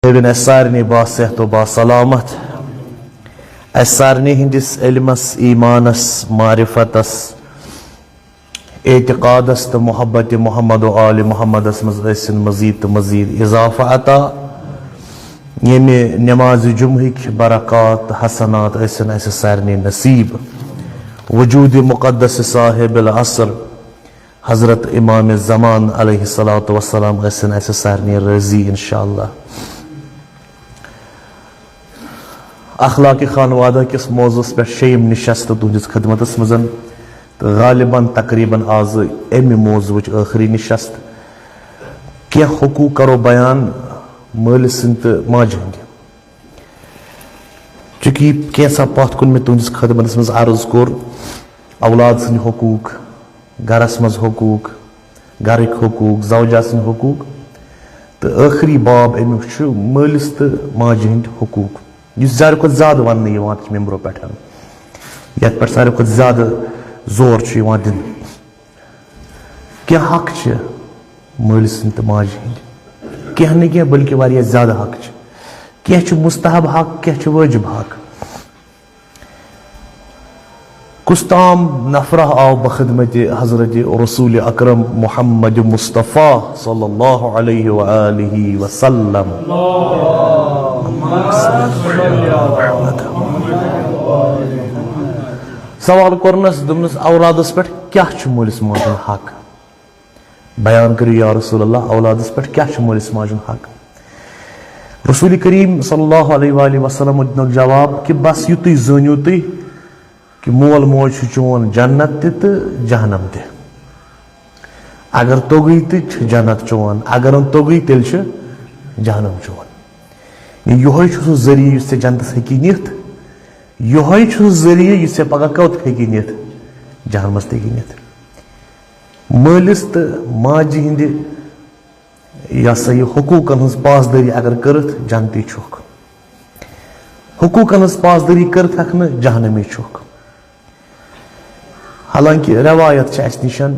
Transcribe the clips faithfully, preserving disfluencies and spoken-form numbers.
تھٲوِن اَسہِ سارنٕے باصحت و باسلامت۔ اَسہِ سارنٕے ہٕنٛدِس علمس، ایمانس، معرفتس، اعتقادس تہٕ محبت محمد و آل محمدس منٛز ٲسِن مزید تہٕ مزید اضافہٕ عطا۔ ییٚمہِ نمازِ جمعہٕکۍ برکات، حسنات ٲسِن اَسہِ سارنٕے نصیب۔ وجود مقدس صاحب العصر حضرت امام زمان علیہ الصلوۃ والسلام ٲسِن اَسہِ سارنٕے رٲضی انشاءاللہ۔ اخلاق خانوادہ کِس موضوعس پٮ۪ٹھ شیٚیِم نشست تُہنٛدِس خدمتس منٛز، تہٕ غالباً تقریباً آز امہِ موضوعٕچ ٲخری نشست۔ کینٛہہ حقوق کرو بیان مٲلۍ سٕنٛدۍ تہٕ ماجہِ ہٕنٛدۍ۔ چونکہ کینٛژھا پتھ کُن مےٚ تُہنٛدِس خدمتس منٛز عرض کوٚر، اولاد سٕنٛدۍ حقوق، گرس منٛز حقوق، گرٕکۍ حقوق، زوجہ سٕنٛدۍ حقوق، تہٕ ٲخری باب امیُک چھُ مٲلِس تہٕ ماجہِ ہٕنٛدۍ حقوق، یُس ساروی کھۄتہٕ زیادٕ وننہٕ یِوان چھُ ممبرو پٮ۪ٹھ، یتھ پٮ۪ٹھ ساروی کھۄتہٕ زیادٕ زور چھُ یِوان دِنہٕ۔ کینٛہہ حق چھِ مٲلۍ سٕنٛدۍ تہٕ ماجہِ ہٕنٛدۍ، کینٛہہ نہٕ کینٛہہ بلکہِ واریاہ زیادٕ حق چھِ۔ کینٛہہ چھِ مستحب حق، کینٛہہ چھِ وٲجب حق۔ کُس تام نفرہ آو بخدمت حضرت رسول اکرم محمد مصطفیٰ صلی اللہ علیہ وآلہ وسلم۔ سوال کوٚرنس، دوٚپنس، اولادس پٮ۪ٹھ کیٛاہ چھُ مٲلِس ماجہِ ہُنٛد حق؟ بیان کٔرِو یا رسول اللہ، اولادس پٮ۪ٹھ کیٛاہ چھُ مٲلِس ماجہِ ہُنٛد حق؟ رسول کریم صلی اللہ علیہ وآلہ وسلم دِنُک جواب کہ بس یُتُے زٲنِو تُہۍ کہ مول موج چھُ چون جنت تہِ تہٕ جہنم تہِ۔ اگر توٚگُے تہٕ چھُ جنت چون، اگر نہٕ توٚگُے تیٚلہِ چھُ جہنم چون۔ یِہوٚے چھُ سُہ ذٔریعہٕ یُس ژےٚ جنتس ہیٚکی نِتھ، یِہوٚے چھُ سُہ ذٔریعہٕ یُس ژےٚ پگاہ کوٚت ہیٚکی نِتھ؟ جہنمس تہِ ہیٚکی نِتھ۔ مٲلِس تہٕ ماجہِ ہٕنٛدِ یہِ ہسا یہِ حقوٗقن ہٕنٛز پاسدٲری اگر کٔرٕتھ، جنتی چھُکھ۔ حقوٗقن ہٕنٛز پاسدٲری کٔرِتھ ہٮ۪کھ نہٕ، جہنمی چھُکھ۔ حالانکہ روایت چھِ اَسہِ نِشن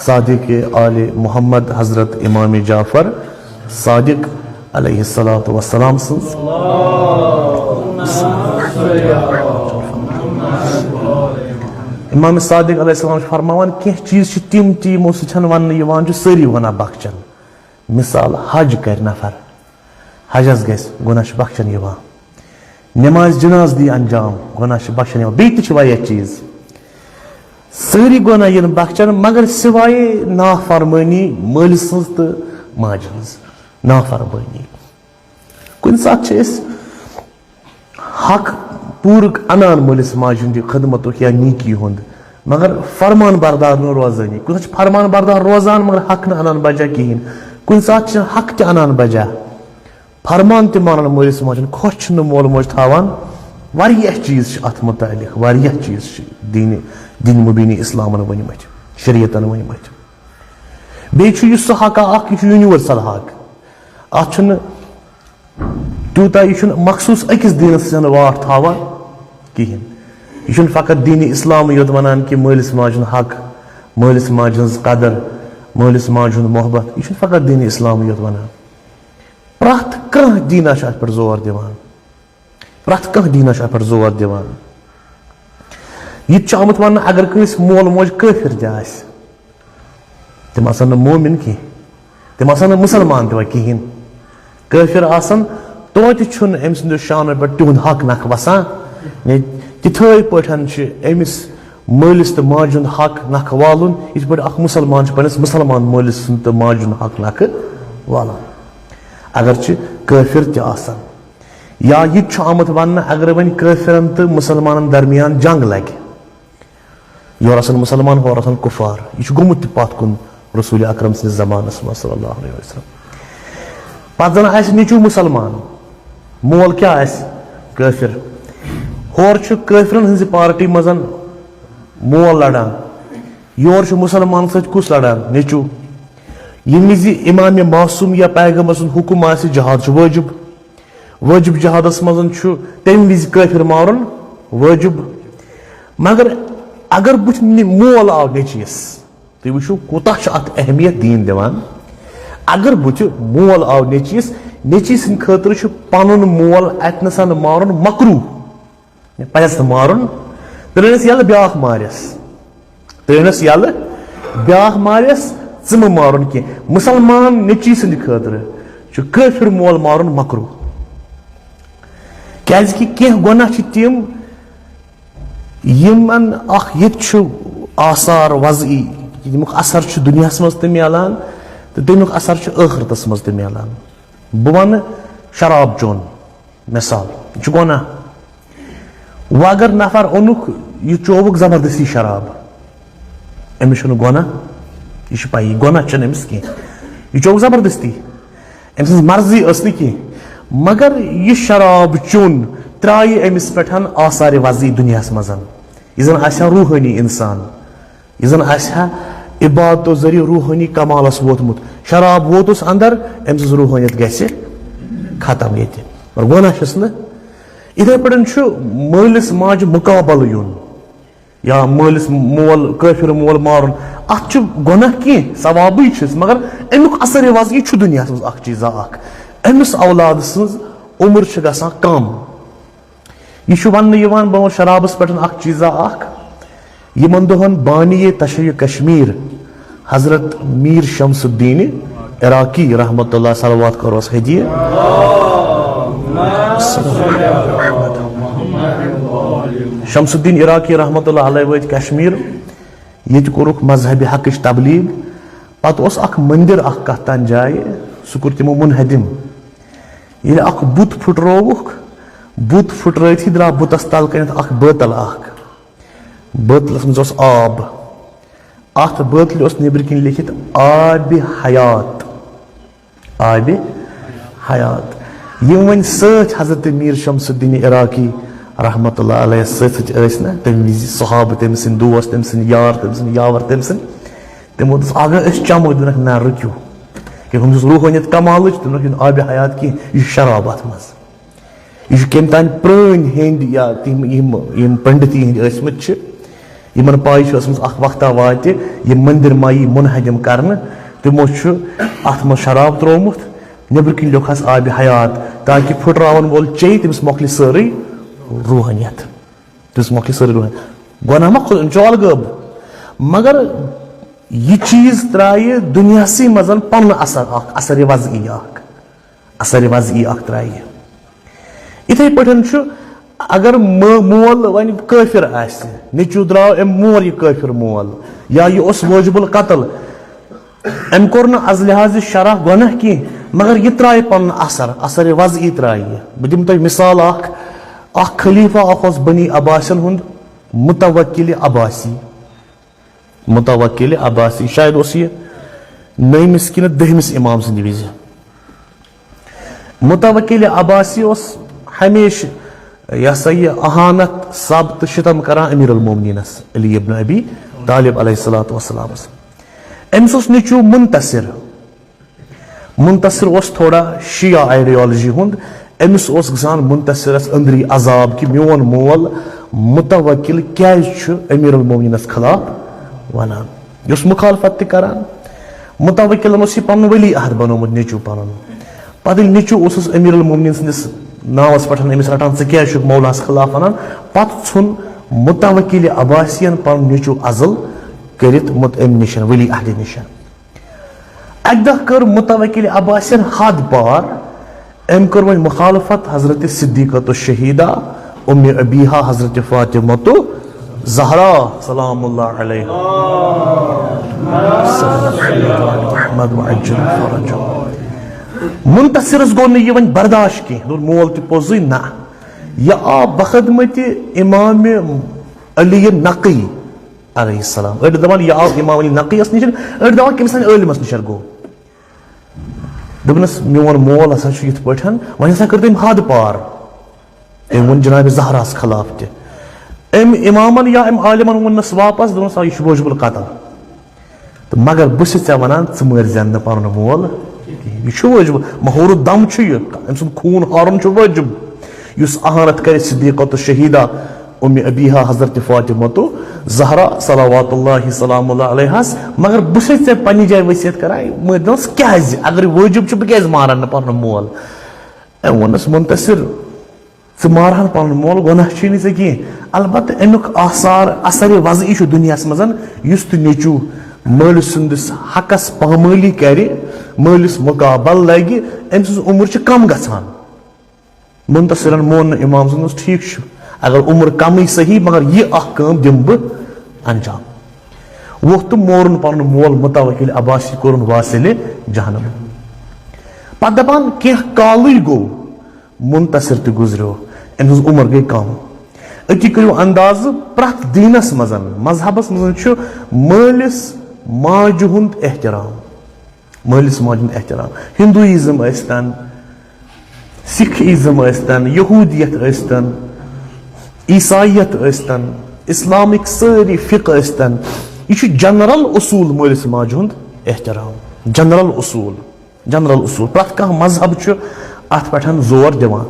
صادق آل محمد حضرت امام جعفر صادق علیہ الصلوۃ والسلام سٕنٛز۔ امام صادق علیہ السلام چھُ فرماوان، کینٛہہ چیٖز چھِ تِم تہِ یِمو سۭتۍ چھَنہٕ وَننہٕ یِوان چھُ سٲری گۄناہ بخشن۔ مثال، حج کرِ نفر، حجس گژھِ، گۄناہ چھِ بخشن یِوان۔ نماز جناز دی انجام، گۄناہ چھِ بخشن یِوان۔ بیٚیہِ تہِ چھِ واریاہ چیٖز۔ سٲری گۄناہ یِن بخشن، مگر سوائے نافرمٲنی مٲلۍ سٕنٛز تہٕ ماجہِ ہٕنٛز۔ نافرمٲنی۔ کُنہِ ساتہٕ چھِ أسۍ حق پوٗرٕ انان مٲلِس ماجہِ ہٕنٛدِ خدمتُک یا نیکی ہُنٛد، مگر فرمان بردار نہٕ روزٲنی۔ کُنہِ ساتہٕ چھِ فرمان بردار روزان، مگر حق نہٕ انان بجا کِہیٖنۍ۔ کُنہِ ساتہٕ چھِ حق تہِ انان بجا، فرمان تہِ مانان مٲلِس ماجہِ ہُنٛد، خۄش چھُنہٕ مول موج تھاوان۔ واریاہ چیٖز چھِ اتھ متعلق، واریاہ چیٖز چھِ دینِ، دینِ مبینِ اسلامن ؤنۍمٕتۍ، شریعتن ؤنۍمٕتۍ۔ بیٚیہِ چھُ یہِ سُہ حقا اکھ، یہِ چھُ یونیورسل حق۔ اتھ چھُنہٕ تیوٗتاہ، یہِ چھُنہٕ مخصوٗص أکِس دیٖنَس سۭتۍ واٹھ تھاوان کِہیٖنۍ۔ یہِ چھُنہٕ فقط دیٖنِ اِسلامٕے یوت وَنان کہِ مٲلِس ماجہِ ہُنٛد حق، مٲلِس ماجہِ ہٕنٛز قدٕر، مٲلِس ماجہِ ہُنٛد محبت، یہِ چھُنہٕ فقط دیٖنِ اِسلامٕے یوت وَنان۔ پرٛٮ۪تھ کانٛہہ دیٖنا چھُ اَتھ پٮ۪ٹھ زور دِوان۔ پرٛٮ۪تھ کانٛہہ دیٖنا چھُ اَتھ پٮ۪ٹھ زور دِوان۔ یہِ تہِ چھُ آمُت وَننہٕ، اگر کٲنٛسہِ مول موج کٲفِر تہِ آسہِ، تِم آسن نہٕ مومِن کینٛہہ، تِم آسن نہٕ مُسلمان تہِ وۄنۍ کِہیٖنۍ۔ کٲفِر آسن، توتہِ چھُنہٕ أمۍ سٕنٛدِس شانَس پٮ۪ٹھ تِہُنٛد حق نکھٕ وَسان۔ یعنی تِتھٲے پٲٹھۍ چھِ أمِس مٲلِس تہٕ ماجہِ ہُنٛد حق نکھٕ والُن، یِتھ پٲٹھۍ اکھ مُسلمان چھُ پنٛنِس مُسلمان مٲلِس سُنٛد تہٕ ماجہِ ہُنٛد حق نکھٕ والان، اگرچہِ کٲفِر تہِ آسن۔ یا یہِ تہِ چھُ آمُت وننہٕ، اگر وۄنۍ کٲفِرن تہٕ مُسلمانن درمیان جنگ لگہِ، یورٕ آسن مُسلمان، ہورٕ آسن کُفار۔ یہِ چھُ گوٚمُت تہِ پتھ کُن رسول اکرم سٕنٛدِس زمانس منٛز صلی اللہ علیہ وسلم۔ پتہٕ زن آسہِ نیٚچوٗ مُسلمان، مول کیٛاہ آسہِ؟ کٲفِر۔ ہورٕ چھُ کٲفرن ہٕنٛزِ پارٹی منٛز مول لڑان، یورٕ چھُ مُسلمان سۭتۍ کُس لڑان؟ نیٚچوٗ۔ ییٚمہِ وِزِ امام معصوم یا پیغمبر سُنٛد حُکم آسہِ، جہاد چھُ وٲجِب۔ وٲجِب جہادس منٛز چھُ تَمہِ وِزِ کٲفِر مارُن وٲجِب۔ مگر اگر بُتھِ نہِ-، مول آو نیٚچوِس، تُہۍ وٕچھِو کوٗتاہ چھُ اتھ اہمیت دیٖن دِوان۔ اگر بُتھِ مول آو نیٚچوِس، نیٚچی سٕنٛدِ خٲطرٕ چھُ پنُن مول اتہِ نَسَن مارُن مکروہ۔ پزٮ۪س نہٕ مارُن۔ ترٛٲونس یَلہٕ بیٛاکھ مارٮ۪س۔ ترٛٲونس یَلہٕ بیٛاکھ مارٮ۪س، ژٕ مہٕ مارُن کینٛہہ۔ مُسلمان نیٚچی سٕنٛدِ خٲطرٕ چھُ کٲفِر مول مارُن مکروہ۔ کیٛازِ کہِ کینٛہہ گۄناہ چھِ تِم، یِمن اکھ ییٚتہِ چھُ آثار وضعی، ییٚمیُک اثر چھُ دُنیاہَس منٛز تہِ میلان تہٕ تَمیُک اثر چھُ ٲخرتَس منٛز تہِ میلان۔ بہٕ وَنہٕ شراب چوٚن۔ مثال، یہِ چھُ گۄناہ۔ وۄنۍ اگر نفر اوٚنُکھ، یہِ چووُکھ زبردستی شراب، أمِس چھُنہٕ گۄناہ، یہِ چھُ پَیی، گۄناہ چھُنہٕ أمِس کینٛہہ۔ یہِ چووُکھ زبردستی، أمۍ سٕنٛز مرضی ٲس نہٕ کینٛہہ، مگر یہِ شراب چوٚن ترٛایہِ أمِس پٮ۪ٹھ آثارِ وضعی دُنیاہَس منٛز۔ یہِ زَن آسہِ ہا روحٲنی اِنسان، یہِ زَن آسہِ ہا عبادتو ذٔریعہٕ روحٲنی کمالَس ووتمُت۔ شراب ووتُس اندر، أمۍ سٕنٛز روحٲنیت گژھِ ختم ییٚتہِ۔ مگر گۄناہ چھُس نہٕ۔ یِتھَے پٲٹھۍ چھُ مٲلِس ماجہِ مُقابلہٕ یُن یا مٲلِس مول، کٲفِر مول مارُن۔ اَتھ چھُ گۄناہ کینٛہہ، ثوابٕے چھُس، مگر اَمیُک اثر وضعی چھُ دُنیاہَس منٛز اَکھ چیٖزا اَکھ۔ أمِس اولاد سٕنٛز عمر چھِ گژھان کم۔ یہِ چھُ وننہٕ یِوان، بہٕ وَنہٕ شرابس پٮ۪ٹھ اکھ چیٖزا اکھ۔ یِمن دۄہن بانی تشیع کشمیر حضرت میر شمس الدین عراقی رحمت اللہ، صلوات کرُس ہدیہ۔ شمس الدین عراقی رحمت اللہ علیہ وٲتۍ کشمیر، ییٚتہِ کوٚرُکھ مذہبِ حقٕچ تبلیغ۔ پتہٕ اوس اکھ مندر اکھ کتھ تام جایہِ، سُہ کوٚر تِمو منہدم۔ ییٚلہِ اکھ بُت پھُٹرووُکھ، بُت پھُٹرٲوتھٕے درٛاو بُتس تل کنٮ۪تھ اکھ بٲتل اکھ۔ بٲتلس منٛز اوس آب۔ اتھ بٲتلہِ اوس نیٚبرۍ کِنۍ لیکھِتھ آبِ حیات۔ آبِ حیات۔ یِم وۄنۍ سۭتۍ حضرت میر شمس الدین عراقی رحمت اللہ علیہ سۭتۍ سۭتۍ ٲسۍ نہ، تمہِ وِزِ صحابہٕ تٔمۍ سٕنٛدۍ، دوس تٔمۍ سٕنٛدۍ، یار تٔمۍ سٕنٛدۍ، یاور تٔمۍ سٕنٛدۍ، تِمو دوٚپ، "اگر أسۍ چمو"، دوٚپنکھ، "نہ، رُکِو"۔ کیٛازِ ہُم چھُس روحٲنیت کمالٕچ، دوٚپنکھ، "یہِ نہٕ آبِ حیات کینٛہہ، یہِ چھُ شراب اتھ منٛز۔" یہِ چھُ کٔمۍ تام پرٛٲنۍ ہیٚنٛدۍ یا تِم یِم، یِم پنڈتی ہٕنٛدۍ ٲسمٕتۍ چھِ، یِمن پاے چھِ ٲسمٕژ اکھ وقتا واتہِ یہِ مندر ما یی منہدم کرنہٕ، تِمو چھُ اتھ منٛز شراب ترٛوومُت، نیٚبرٕ کِنۍ لیوٚکھس آبِ حیات، تاکہِ پھُٹراون وول چیٚیہِ، تٔمِس مۄکلہِ سٲرٕے روحٲنیت۔ تٔمِس مۄکلہِ سٲرٕے روحٲنیت۔ گۄناہ ما کھوٚت؟ أمِس چھُ الگٲب۔ مگر یہِ چیٖز ترٛایہِ دُنیاہسٕے منٛز پنُن اثر اکھ، اثرِ وضعی اکھ۔ اثرِ وضعی اکھ ترٛایہِ۔ یِتھَے پٲٹھۍ چھُ، اگر مٲ-، مول وۄنۍ کٲفِر آسہِ، نیٚچوٗ درٛاو أمۍ مور یہِ کٲفِر مول، یا یہِ اوس وٲجِب القتل، أمۍ کوٚر نہٕ از لحاظ شرع گۄناہ کینٛہہ، مگر یہِ ترٛایہِ پنُن اثر، اثرِ وضعی ترٛایہِ۔ بہٕ دِمہٕ تۄہہِ مثال اکھ، اکھ خلیفہ اکھ اوس بنی عباسین ہُنٛد، متوکل عباسی۔ متوکل عباسی، شاید اوس یہِ نٔیمِس کِنہٕ دٔہمِس امام سٕنٛدِ وِزِ۔ متوکل عباسی اوس ہمیشہٕ، یہِ ہسا یہِ، اہانت، سب تہٕ شتم کران امیر المومنینس علی ابن ابی طالب علیہ الصلوۃ والسلامس۔ أمِس اوس نیٚچوٗ منتصر۔ منتصر اوس تھوڑا شیعہ ideology ہُنٛد۔ أمِس اوس گژھان منتصرس أنٛدری عذاب کہِ میون مول متوکل کیازِ چھُ امیر المومنینس خلاف ونان۔ یہِ اوس مخالفت تہِ کران۔ متوکلن اوس یہِ پنُن ولی عہد بنوومُت، نیٚچوٗ پنُن۔ پتہٕ ییٚلہِ نیٚچوٗ اوسُس امیر المومنین سٕنٛدِس ناوس پٮ۪ٹھ أمِس رٹان، "ژٕ کیازِ چھُکھ مولاہس خلاف ونان؟" پتہٕ ژھُن متوکل عباسین پنُن نیٚچوٗ عزل کٔرِتھ مت-، امہِ نِش، ولی عہدِ نِش۔ اکہِ دۄہ کٔر متوکل عباسین حد پار۔ أمۍ کٔر وۄنۍ مخالفت حضرت صدیقۃ الشہیدہ ام ابیہا حضرت فاطمۃ زہرا سلام اللہ علیہا۔ احمد وعجل فرجہ۔ منتصرس گوٚو نہٕ یہِ وۄنۍ برداشت کینٛہہ، دوٚپ، "مول تہِ پوٚزُے نہ، یہِ آو بخدمت امام علی نقی علیہ السلام۔" أڑۍ دپان، یہِ آو امام علی نقیَس نِش، أڑۍ دپان، کٔمِس تام عٲلمس نِش گوٚو۔ دوٚپنس، "میون مول ہسا چھُ یِتھ پٲٹھۍ، وۄنۍ ہسا کٔر تٔمۍ حد پار۔" أمۍ ووٚن جناب زہراہس خلاف تہِ۔ أمۍ امامن یا أمۍ عالمن ووٚننس واپس، دوٚپنس، "آ، یہِ چھُ وٲجِب القتل۔" تہٕ مگر بہٕ چھُس ژےٚ ونان، ژٕ مٲرۍ زٮ۪ن نہٕ پنُن مول کِہیٖنۍ۔ یہِ چھُ وٲجِب، مہور الدم چھُ یہِ، أمۍ سُنٛد خوٗن ہارُن چھُ وٲجِب۔ یُس اہانت کرِ صدیقۃ الشہیدہ ام ابیہا حضرت فاطمہ تو زہرا صلوات اللہ سلام اللہ علیہس، مگر بہٕ چھُسے ژےٚ پننہِ جایہِ وصیت کران، مٲنۍ دَپس کیازِ؟ اگر واجب چھُ، بہٕ کیازِ مارن نہٕ پنُن مول؟ أمۍ ووٚنُس، منتصر، ژٕ مارہن پنُن مول، گۄناہ چھُے نہٕ ژےٚ کینٛہہ۔ البتہٕ امیُک آثار، اثر وضعی چھُ دُنیاہس منٛز، یُس تہِ نیٚچوٗ مٲلۍ سٕنٛدِس حقس پامٲلی کرِ، مٲلِس مقابل لگہِ، أمۍ سٕنٛز عمر چھِ کم گژھان۔ منتصرن مون نہٕ امام سُنٛد، دوٚپُس، ٹھیٖک چھُ، اگر عمر کمٕے صحیح، مگر یہِ اکھ کٲم دِمہٕ بہٕ انجام۔ ووٚتھ تہٕ مورُن پنُن مول متوکل عباسی، کوٚرُن واصلِ جہنم۔ پتہٕ دپان، کینٛہہ کالٕے گوٚو، منتصر تہِ گُزریو، أمۍ سٕنٛز عمر گٔے کم۔ أتی کٔرِو اندازٕ، پرٛٮ۪تھ دیٖنس منٛز، مذہبس منٛز چھُ مٲلِس ماجہِ ہُنٛد احترام۔ مٲلِس ماجہِ ہُنٛد احترام۔ ہندوازم ٲسۍتن، سکھ ازم ٲسۍتن، یہودیت ٲسۍتن، عیسائیت ٲسۍتن، اسلامک سٲری فقہ ٲسۍتن، یہِ چھُ جنرل اصوٗل مٲلِس ماجہِ ہُنٛد احترام۔ جنرل اصوٗل، جنرل اصوٗل۔ پرٛٮ۪تھ کانٛہہ مذہب چھُ اتھ پٮ۪ٹھ زور دِوان۔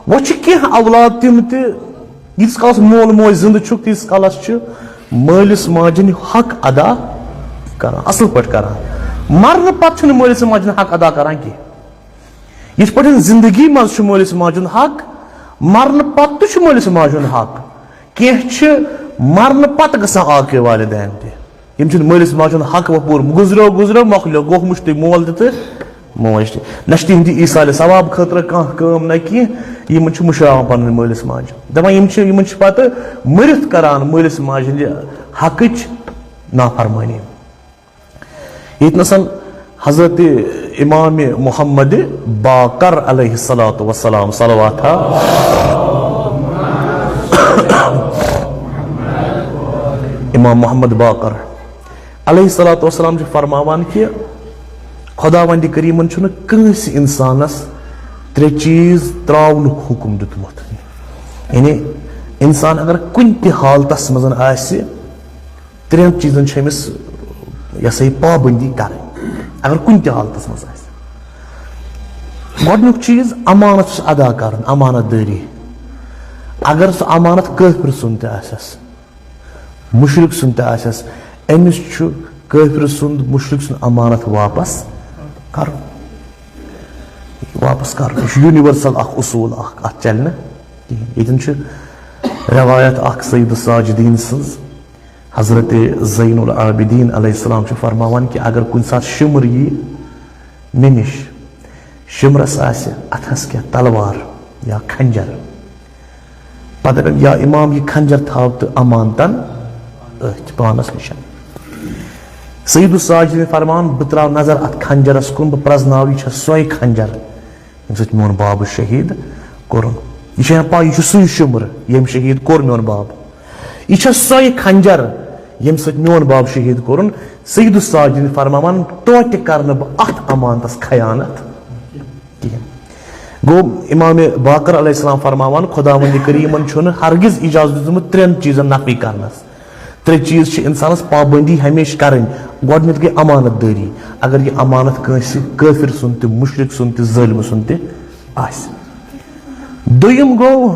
وۄنۍ چھِ کینٛہہ اولاد تِم تہِ، ییٖتِس کالس مول موج زندٕ چھُکھ، تیٖتِس کالس چھِ مٲلِس ماجہِ ہُنٛد حق ادا کران، اصل پٲٹھۍ کران۔ مرنہٕ پتہٕ چھُنہٕ مٲلِس ماجہِ ہُنٛد حق ادا کران کینٛہہ۔ یِتھ پٲٹھۍ زندگی منٛز چھُ مٲلِس ماجہِ ہُنٛد حق، مرنہٕ پتہٕ تہِ چھُ مٲلِس ماجہِ ہُنٛد حق۔ کینٛہہ چھِ مرنہٕ پتہٕ گژھان عاقِ والدین تہِ۔ یِم چھِنہٕ مٲلِس ماجہِ ہُنٛد حق وۄنۍ پوٗرٕ۔ گُزریو، گُزریو، مۄکلیو، گوٚو مُشتٕے مول تہِ تہٕ موج تہِ۔ نہ چھِ تِہِنٛدِ ایٖصالِ ثواب خٲطرٕ کانٛہہ کٲم نہ کینٛہہ۔ یِمن چھِ مُشراوان پنٕنۍ مٲلِس ماجہِ۔ دَپان یِم چھِ، یِمن چھِ پتہٕ مٔرِتھ کران مٲلِس ماجہِ ہِنٛدِ حقٕچ نافرمٲنی۔ ییٚتہِ نَسَن حضرت امام محمد باقر علیہ الصلوۃ والسلام، صلوات ہا، امام محمد باقر علیہ الصلوۃ والسلام چھِ فرماوان کہِ خداوند کریمن چھُنہٕ کٲنٛسہِ انسانس ترٛےٚ چیٖز ترٛاونُک حُکم دیُتمُت۔ یعنی انسان اگر کُنہِ تہِ حالتس منٛز آسہِ، ترٛٮ۪ن چیٖزن چھِ أمِس، یہِ ہسا یہِ، پابندی کرٕنۍ، اگر کُنہِ تہِ حالتس منٛز آسہِ۔ گۄڈٕنیُک چیٖز، امانت چھُس ادا کرُن، امانت دٲری۔ اگر سُہ امانت کٲفر سُنٛد تہِ آسٮ۪س، مُشرِک سُنٛد تہِ آسٮ۪س، أمِس چھُ کٲفر سُنٛد، مُشرِک سُنٛد امانت واپس کرُن۔ واپس کرُن۔ یہِ چھُ یونیورسل اکھ اصوٗل اکھ، اتھ چلہِ نہٕ کِہیٖنۍ۔ ییٚتٮ۪ن چھِ روایت اکھ سید الساجدین سٕنٛز، حضرت زین العابدین علیہ السلام چھِ فرماوان کہِ اگر کُنہِ ساتہٕ شِمر یی مےٚ نِش، شِمرس آسہِ اتھس کینٛہہ تلوار یا خنجر، پتہٕ دپن، یا امام، یہِ خنجر تھاو تہٕ امانتن أتھۍ پانس نِش۔ سید الساجدین فرمان، بہٕ تراو نظر اتھ خنجرس کُن، بہٕ پرزناو، یہِ چھا سۄے خنجر ییٚمہِ سۭتۍ میون باب شہید کوٚرُن؟ یہِ چھا پاے، یہِ چھُ سُے شِمر ییٚمۍ شہید کوٚر میون باب؟ یہِ چھا سۄے خنجر ییٚمہِ سۭتۍ میون باب شہید کوٚرُن؟ سید الساجدین فرماوان، توتہِ کرنہٕ بہٕ اتھ امانتس خیانت کِہیٖنۍ۔ گوٚو، امام باقر علیہ السلام فرماوان، خداوند کریمن چھُنہٕ ہرگز اجازت دیُتمُت ترٛٮ۪ن چیٖزن نفی کرنس۔ ترٛےٚ چیٖز چھِ انسانس پابندی ہمیشہِ کرٕنۍ۔ گۄڈٕنیتھ گٔے امانت دٲری۔ اگر یہِ امانت کٲنٛسہِ کٲفر سُنٛد تہِ، مُشرِک سُنٛد تہِ، ظٲلمہٕ سُنٛد تہِ آسہِ۔ دوٚیِم گوٚو،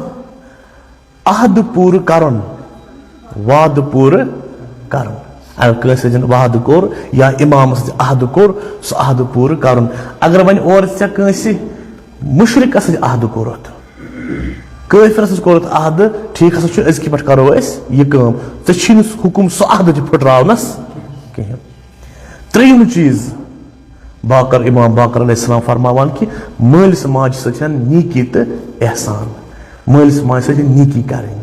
عہد پوٗرٕ کرُن، وعدٕ پوٗرٕ کرُن۔ اگر کٲنٛسہِ سۭتۍ وعدٕ کوٚر یا امامس سۭتۍ عہد کوٚر، سُہ عہد پوٗرٕ کرُن۔ اگر وۄنۍ اورٕ ژےٚ کٲنٛسہِ مُشرِکس سۭتۍ عہد کوٚرُتھ، کٲفرس سۭتۍ کوٚرُتھ عہد، ٹھیٖک ہسا چھُ، أزکہِ پٮ۪ٹھ کرو أسۍ یہِ کٲم۔ ژےٚ چھی نہٕ حُکُم سُہ عہد تہِ پھٕٹراونس کِہیٖنۍ۔ ترٛیٚیِم چیٖز، باقر، امام باقر علیہ السلام فرماوان کہِ مٲلِس ماجہِ سۭتۍ نیٖکی تہٕ احسان، مٲلِس ماجہِ سۭتۍ نیٖکی کرٕنۍ۔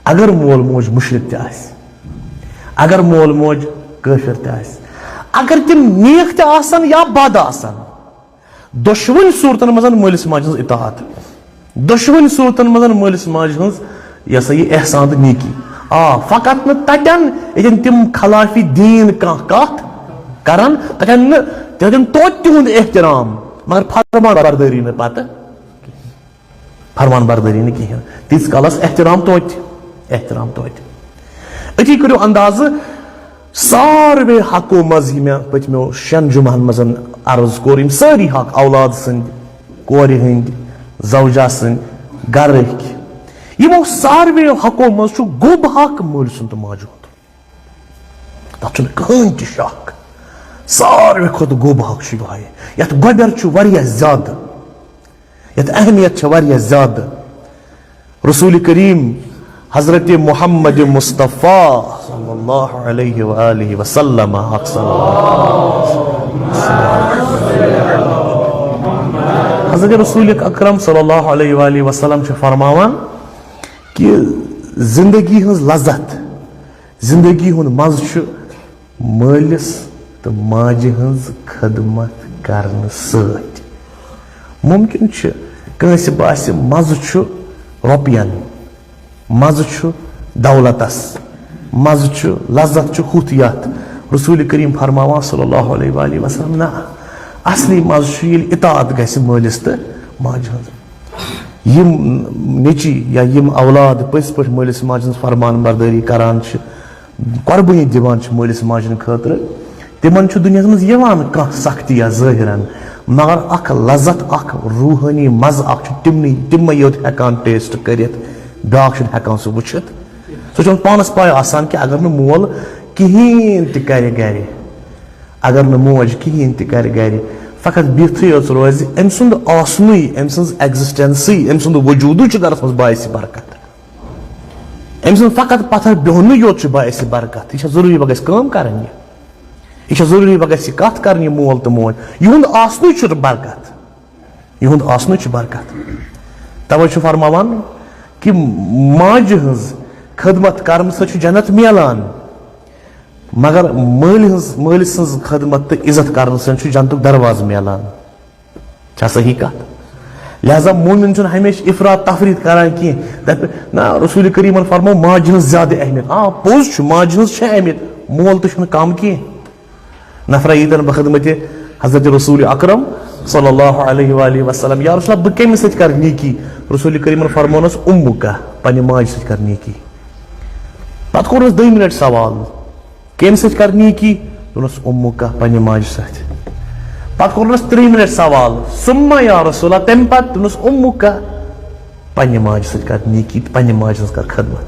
اگر مول موج مُشرِک تہِ آسہِ، اگر مول موج کٲفِر تہِ آسہِ، اگر تِم نیک تہِ آسن یا بد آسن، دۄشوٕنۍ صوٗرتن منٛز مٲلِس ماجہِ ہٕنٛز اطاعت، دۄشوٕنۍ صوٗرتن منٛز مٲلِس ماجہِ ہٕنٛز، یہِ ہسا یہِ احسان تہٕ نیٖکی۔ آ، فقط نہٕ تتٮ۪ن ییٚتٮ۪ن تِم خلاف دیٖن کانٛہہ کتھ کرن، تتٮ۪ن نہٕ، تتٮ۪ن توتہِ تِہُنٛد احترام، مگر فرمان بردٲری نہٕ پتہٕ، فرمان بردٲری نہٕ کِہیٖنۍ۔ تیٖتِس کالس احترام توتہِ، احترام توتہِ۔ أتی کٔرِو اندازٕ، ساروے حقو منٛز یہِ مےٚ پٔتمیو شٮ۪ن جمعن منٛز عرض کوٚر، یِم سٲری حق، اولاد سٕنٛدۍ، کورِ ہٕنٛدۍ، زوجہ سٕنٛدۍ، گرٕکۍ، یِمو ساروِیو حقو منٛز چھُ گوٚب حق مٲلۍ سُنٛد تہٕ ماجہِ ہُنٛد۔ تَتھ چھُنہٕ کٕہٕنۍ تہِ شک۔ ساروی کھۄتہٕ گوٚب حق چھُ یِہوٚے۔ یَتھ گۄبٮ۪ر چھُ واریاہ زیادٕ، یَتھ اہمیت چھِ واریاہ زیادٕ۔ رسول کریم حضرت محمد مصطفیٰ صلی اللہ علیہ وآلہ وسلم، حق صلی اللہ۔ حضرت رسول اکرم صلی اللہ علیہ وآلہ وسلم چھِ فرماوان کہ زندگی ہٕنٛز لذت، زندگی ہُنٛد مزٕ چھُ مٲلِس تہٕ ماجہِ ہٕنٛز خدمت کرنہٕ سۭتۍ۔ ممکن چھُ کٲنٛسہِ باسہِ مزٕ چھُ رۄپین، مزٕ چھُ دولتس، مزٕ چھُ، لذت چھُ ہُتھ یتھ۔ رسول کریم فرماوان صلی اللہ علیہ وآلہ وسلم، نہ، اصلی مزٕ چھُ ییٚلہِ اطاعت گژھِ مٲلِس تہٕ ماجہِ ہٕنٛز۔ یِم نیٚچی یا یِم اولاد پٔزۍ پٲٹھۍ مٲلِس ماجہِ ہٕنٛز فرمان بردٲری کران چھِ، قۄربٲنی دِوان چھِ مٲلِس ماجہِ ہٕنٛدِ خٲطرٕ، تِمن چھُ دُنیاہس منٛز یِوان کانٛہہ سختی یا ظٲہِرن، مگر اکھ لذت، اکھ روحٲنی مزٕ اکھ چھُ تِمنٕے، تِمے یوت ہٮ۪کان ٹیسٹ کٔرِتھ، بیٛاکھ چھُنہٕ ہٮ۪کان سُہ وٕچھِتھ۔ سُہ چھُ پانس پاے آسان کہِ اگر نہٕ مول کِہیٖنۍ تہِ کرِ گرِ، اگر نہٕ موج کِہیٖنۍ تہِ کرِ گرِ، فقط بِہتھٕے یوت روزِ، أمۍ سُنٛد آسنُے، أمۍ سٕنٛز ایگزسٹنسٕے، أمۍ سُنٛد وجوٗدٕے چھُ گرس منٛز باعث برکت۔ أمۍ سُنٛد فقط پتھر بیہنُے یوت چھُ باعث برکت۔ یہِ چھا ضروٗری وۄنۍ گژھِ کٲم کرٕنۍ؟ یہِ، یہِ چھا ضروٗری وۄنۍ گژھِ یہِ کتھ کرٕنۍ، یہِ مول تہٕ موج؟ یِہُنٛد آسنُے چھُ برکت۔ یِہُنٛد آسنُے چھُ برکت۔ توے چھُ فرماوان کہِ ماجہِ ہٕنٛز خدمت کرنہٕ سۭتۍ چھُ جنت میلان، مگر مٲلۍ ہٕنٛز، مٲلۍ سٕنٛز خدمت تہٕ عزت کرنہٕ سۭتۍ چھُ جنتُک دروازٕ میلان۔ چھا صحیح کتھ؟ لہذا مومن چھُنہٕ ہمیشہِ افراط تفریط کران کینٛہہ۔ دپہِ، نہ، رسول کریمن فرمو ماجہِ ہٕنٛز زیادٕ اہمیت۔ آ، پوٚز چھُ، ماجہِ ہٕنٛز چھےٚ اہمیت، مول تہِ چھُنہٕ کم کینٛہہ۔ نفرا ییٖتن بخدمتِ حضرت رسول اکرم صلی اللہ علیہ وآلہ وسلم، یا رسول اللہ، بہٕ کٔمِس سۭتۍ کرٕ نیکی؟ رسول کریمن فرمونس، امک، پننہِ ماجہِ سۭتۍ کر نیکی۔ پتہٕ کوٚرنس دٔیمہِ لٹہِ سوال، کٔمۍ سۭتۍ کر نیکی؟ دوٚپنس، امک، پننہِ ماجہِ سۭتۍ۔ پتہٕ کوٚرنس ترٛیٚیِمہِ لٹہِ سوال، ثم یا رسول اللہ، تمہِ پتہٕ؟ دوٚپنس، امک، پننہِ ماجہِ سۭتۍ کر نیکی، پننہِ ماجہِ ہٕنٛز کر خدمت۔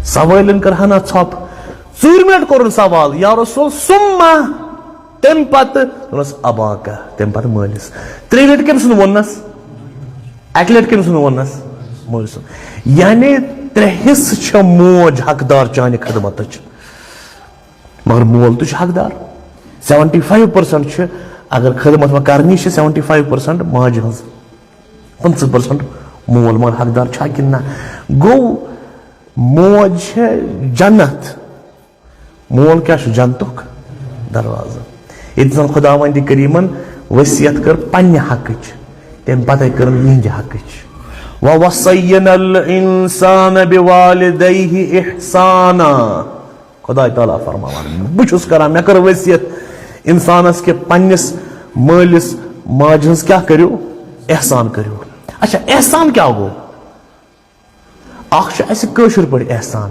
سوالن کٔر ہنا ژھۄپ۔ ژوٗرِمہِ لٹہِ کوٚرُن سوال، یا رسول، ثم، تمہِ پتہٕ؟ دوٚپنس، اباک، تمہِ پتہٕ مٲلِس۔ ترٛیٚیہِ لٹہِ کٔمۍ سُنٛد ووٚننس؟ اکہِ لٹہِ کٔمۍ سُنٛد ووٚننس؟ مٲلۍ سُنٛد۔ یعنی ترٛےٚ حصہٕ چھےٚ موج حقدار چانہِ خدمتٕچ، مگر مول تہِ چھُ حقدار۔ سیونٹی فایو پٔرسنٹ چھِ، اگر خدمت وۄنۍ کرنی چھِ، سیونٹی فایو پٔرسنٹ ماجہِ ہٕنٛز، پٕنٛژٕہ پٔرسنٹ مول۔ مگر حقدار چھا کِنہٕ نہ؟ گوٚو، موج چھےٚ جنت، مول کیٛاہ چھُ؟ جنتُک دروازٕ۔ ییٚتہِ زن خداوندِ کریمن وصیت کٔر پننہِ حقٕچ، تمہِ پتے کٔرٕن یِہنٛدِ حقٕچ۔ وَوَصَّيْنَا الْإِنسَانَ بِوَالِدَيْهِ إِحْسَانًا۔ خداے تعالیٰ فرماوان، بہٕ چھُس کران، مےٚ کٔر وصیت انسانس کہِ پننِس مٲلِس ماجہِ ہٕنٛز کیٛاہ کٔرِو؟ احسان کٔرِو۔ اچھا، احسان کیٛاہ گوٚو؟ اکھ چھُ اسہِ کٲشِر پٲٹھۍ احسان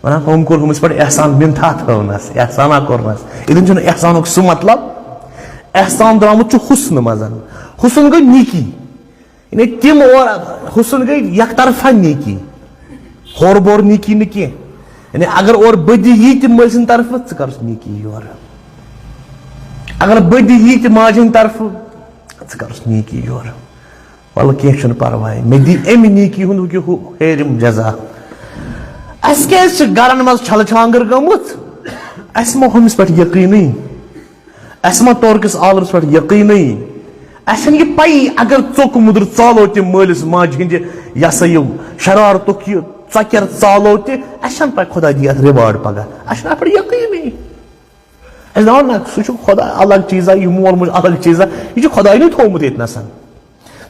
ونان، ہُم کوٚر ہُمِس پٮ۪ٹھ احسان، منتھا تھٲونس، احسانا کوٚرنس۔ ییٚتٮ۪ن چھُنہٕ احسانُک سُہ مطلب۔ احسان درٛامُت چھُ حُسنہٕ منٛز۔ حُسن گوٚو نیکی۔ یعنی تِم اور، حُسن گٔے یک طرفہ نیکی، ہورٕ بور نیکی نہٕ کینٛہہ۔ یعنی اگر اور بدی یی تہِ مٲلۍ سٕنٛدِ طرفہٕ، ژٕ کرُس نیکی یورٕ۔ اگر بدی یی تہِ ماجہِ ہٕنٛدِ طرفہٕ، ژٕ کرُس نیکی یورٕ۔ وَلہٕ کینٛہہ چھُنہٕ پرواے، مےٚ دی اَمہِ نیکی ہُنٛد وٕنکہِ ہُہ ہیرِم جزا۔ اَسہِ کیٛازِ چھِ گرن منٛز چھلہٕ چھانٛگٕر گٔمٕژ؟ اَسہِ ما ہُمِس پٮ۪ٹھ یقیٖنٕے؟ اَسہِ ما توٚر کِس عالمس پٮ۪ٹھ یقیٖنٕے؟ اَسہِ چھَنہٕ یہِ پَیی، اگر ژوٚک مُدُر ژالو تہِ مٲلِس ماجہِ ہِنٛدِ، یہِ ہسا یہِ شرارتُک یہِ ژۄکیر ژالو تہِ، اَسہِ چھَنہٕ پَے خۄدا دی اَتھ reward پگاہ۔ اَسہِ چھُنہٕ اَتھ پٮ۪ٹھ یقیٖنٕے۔ أسۍ دَپان، نہ، سُہ چھُ خۄدا الگ چیٖزا، یہِ مول موج الگ چیٖزا، یہِ چھُ خۄداینٕے تھوٚومُت ییٚتہِ نَسَن،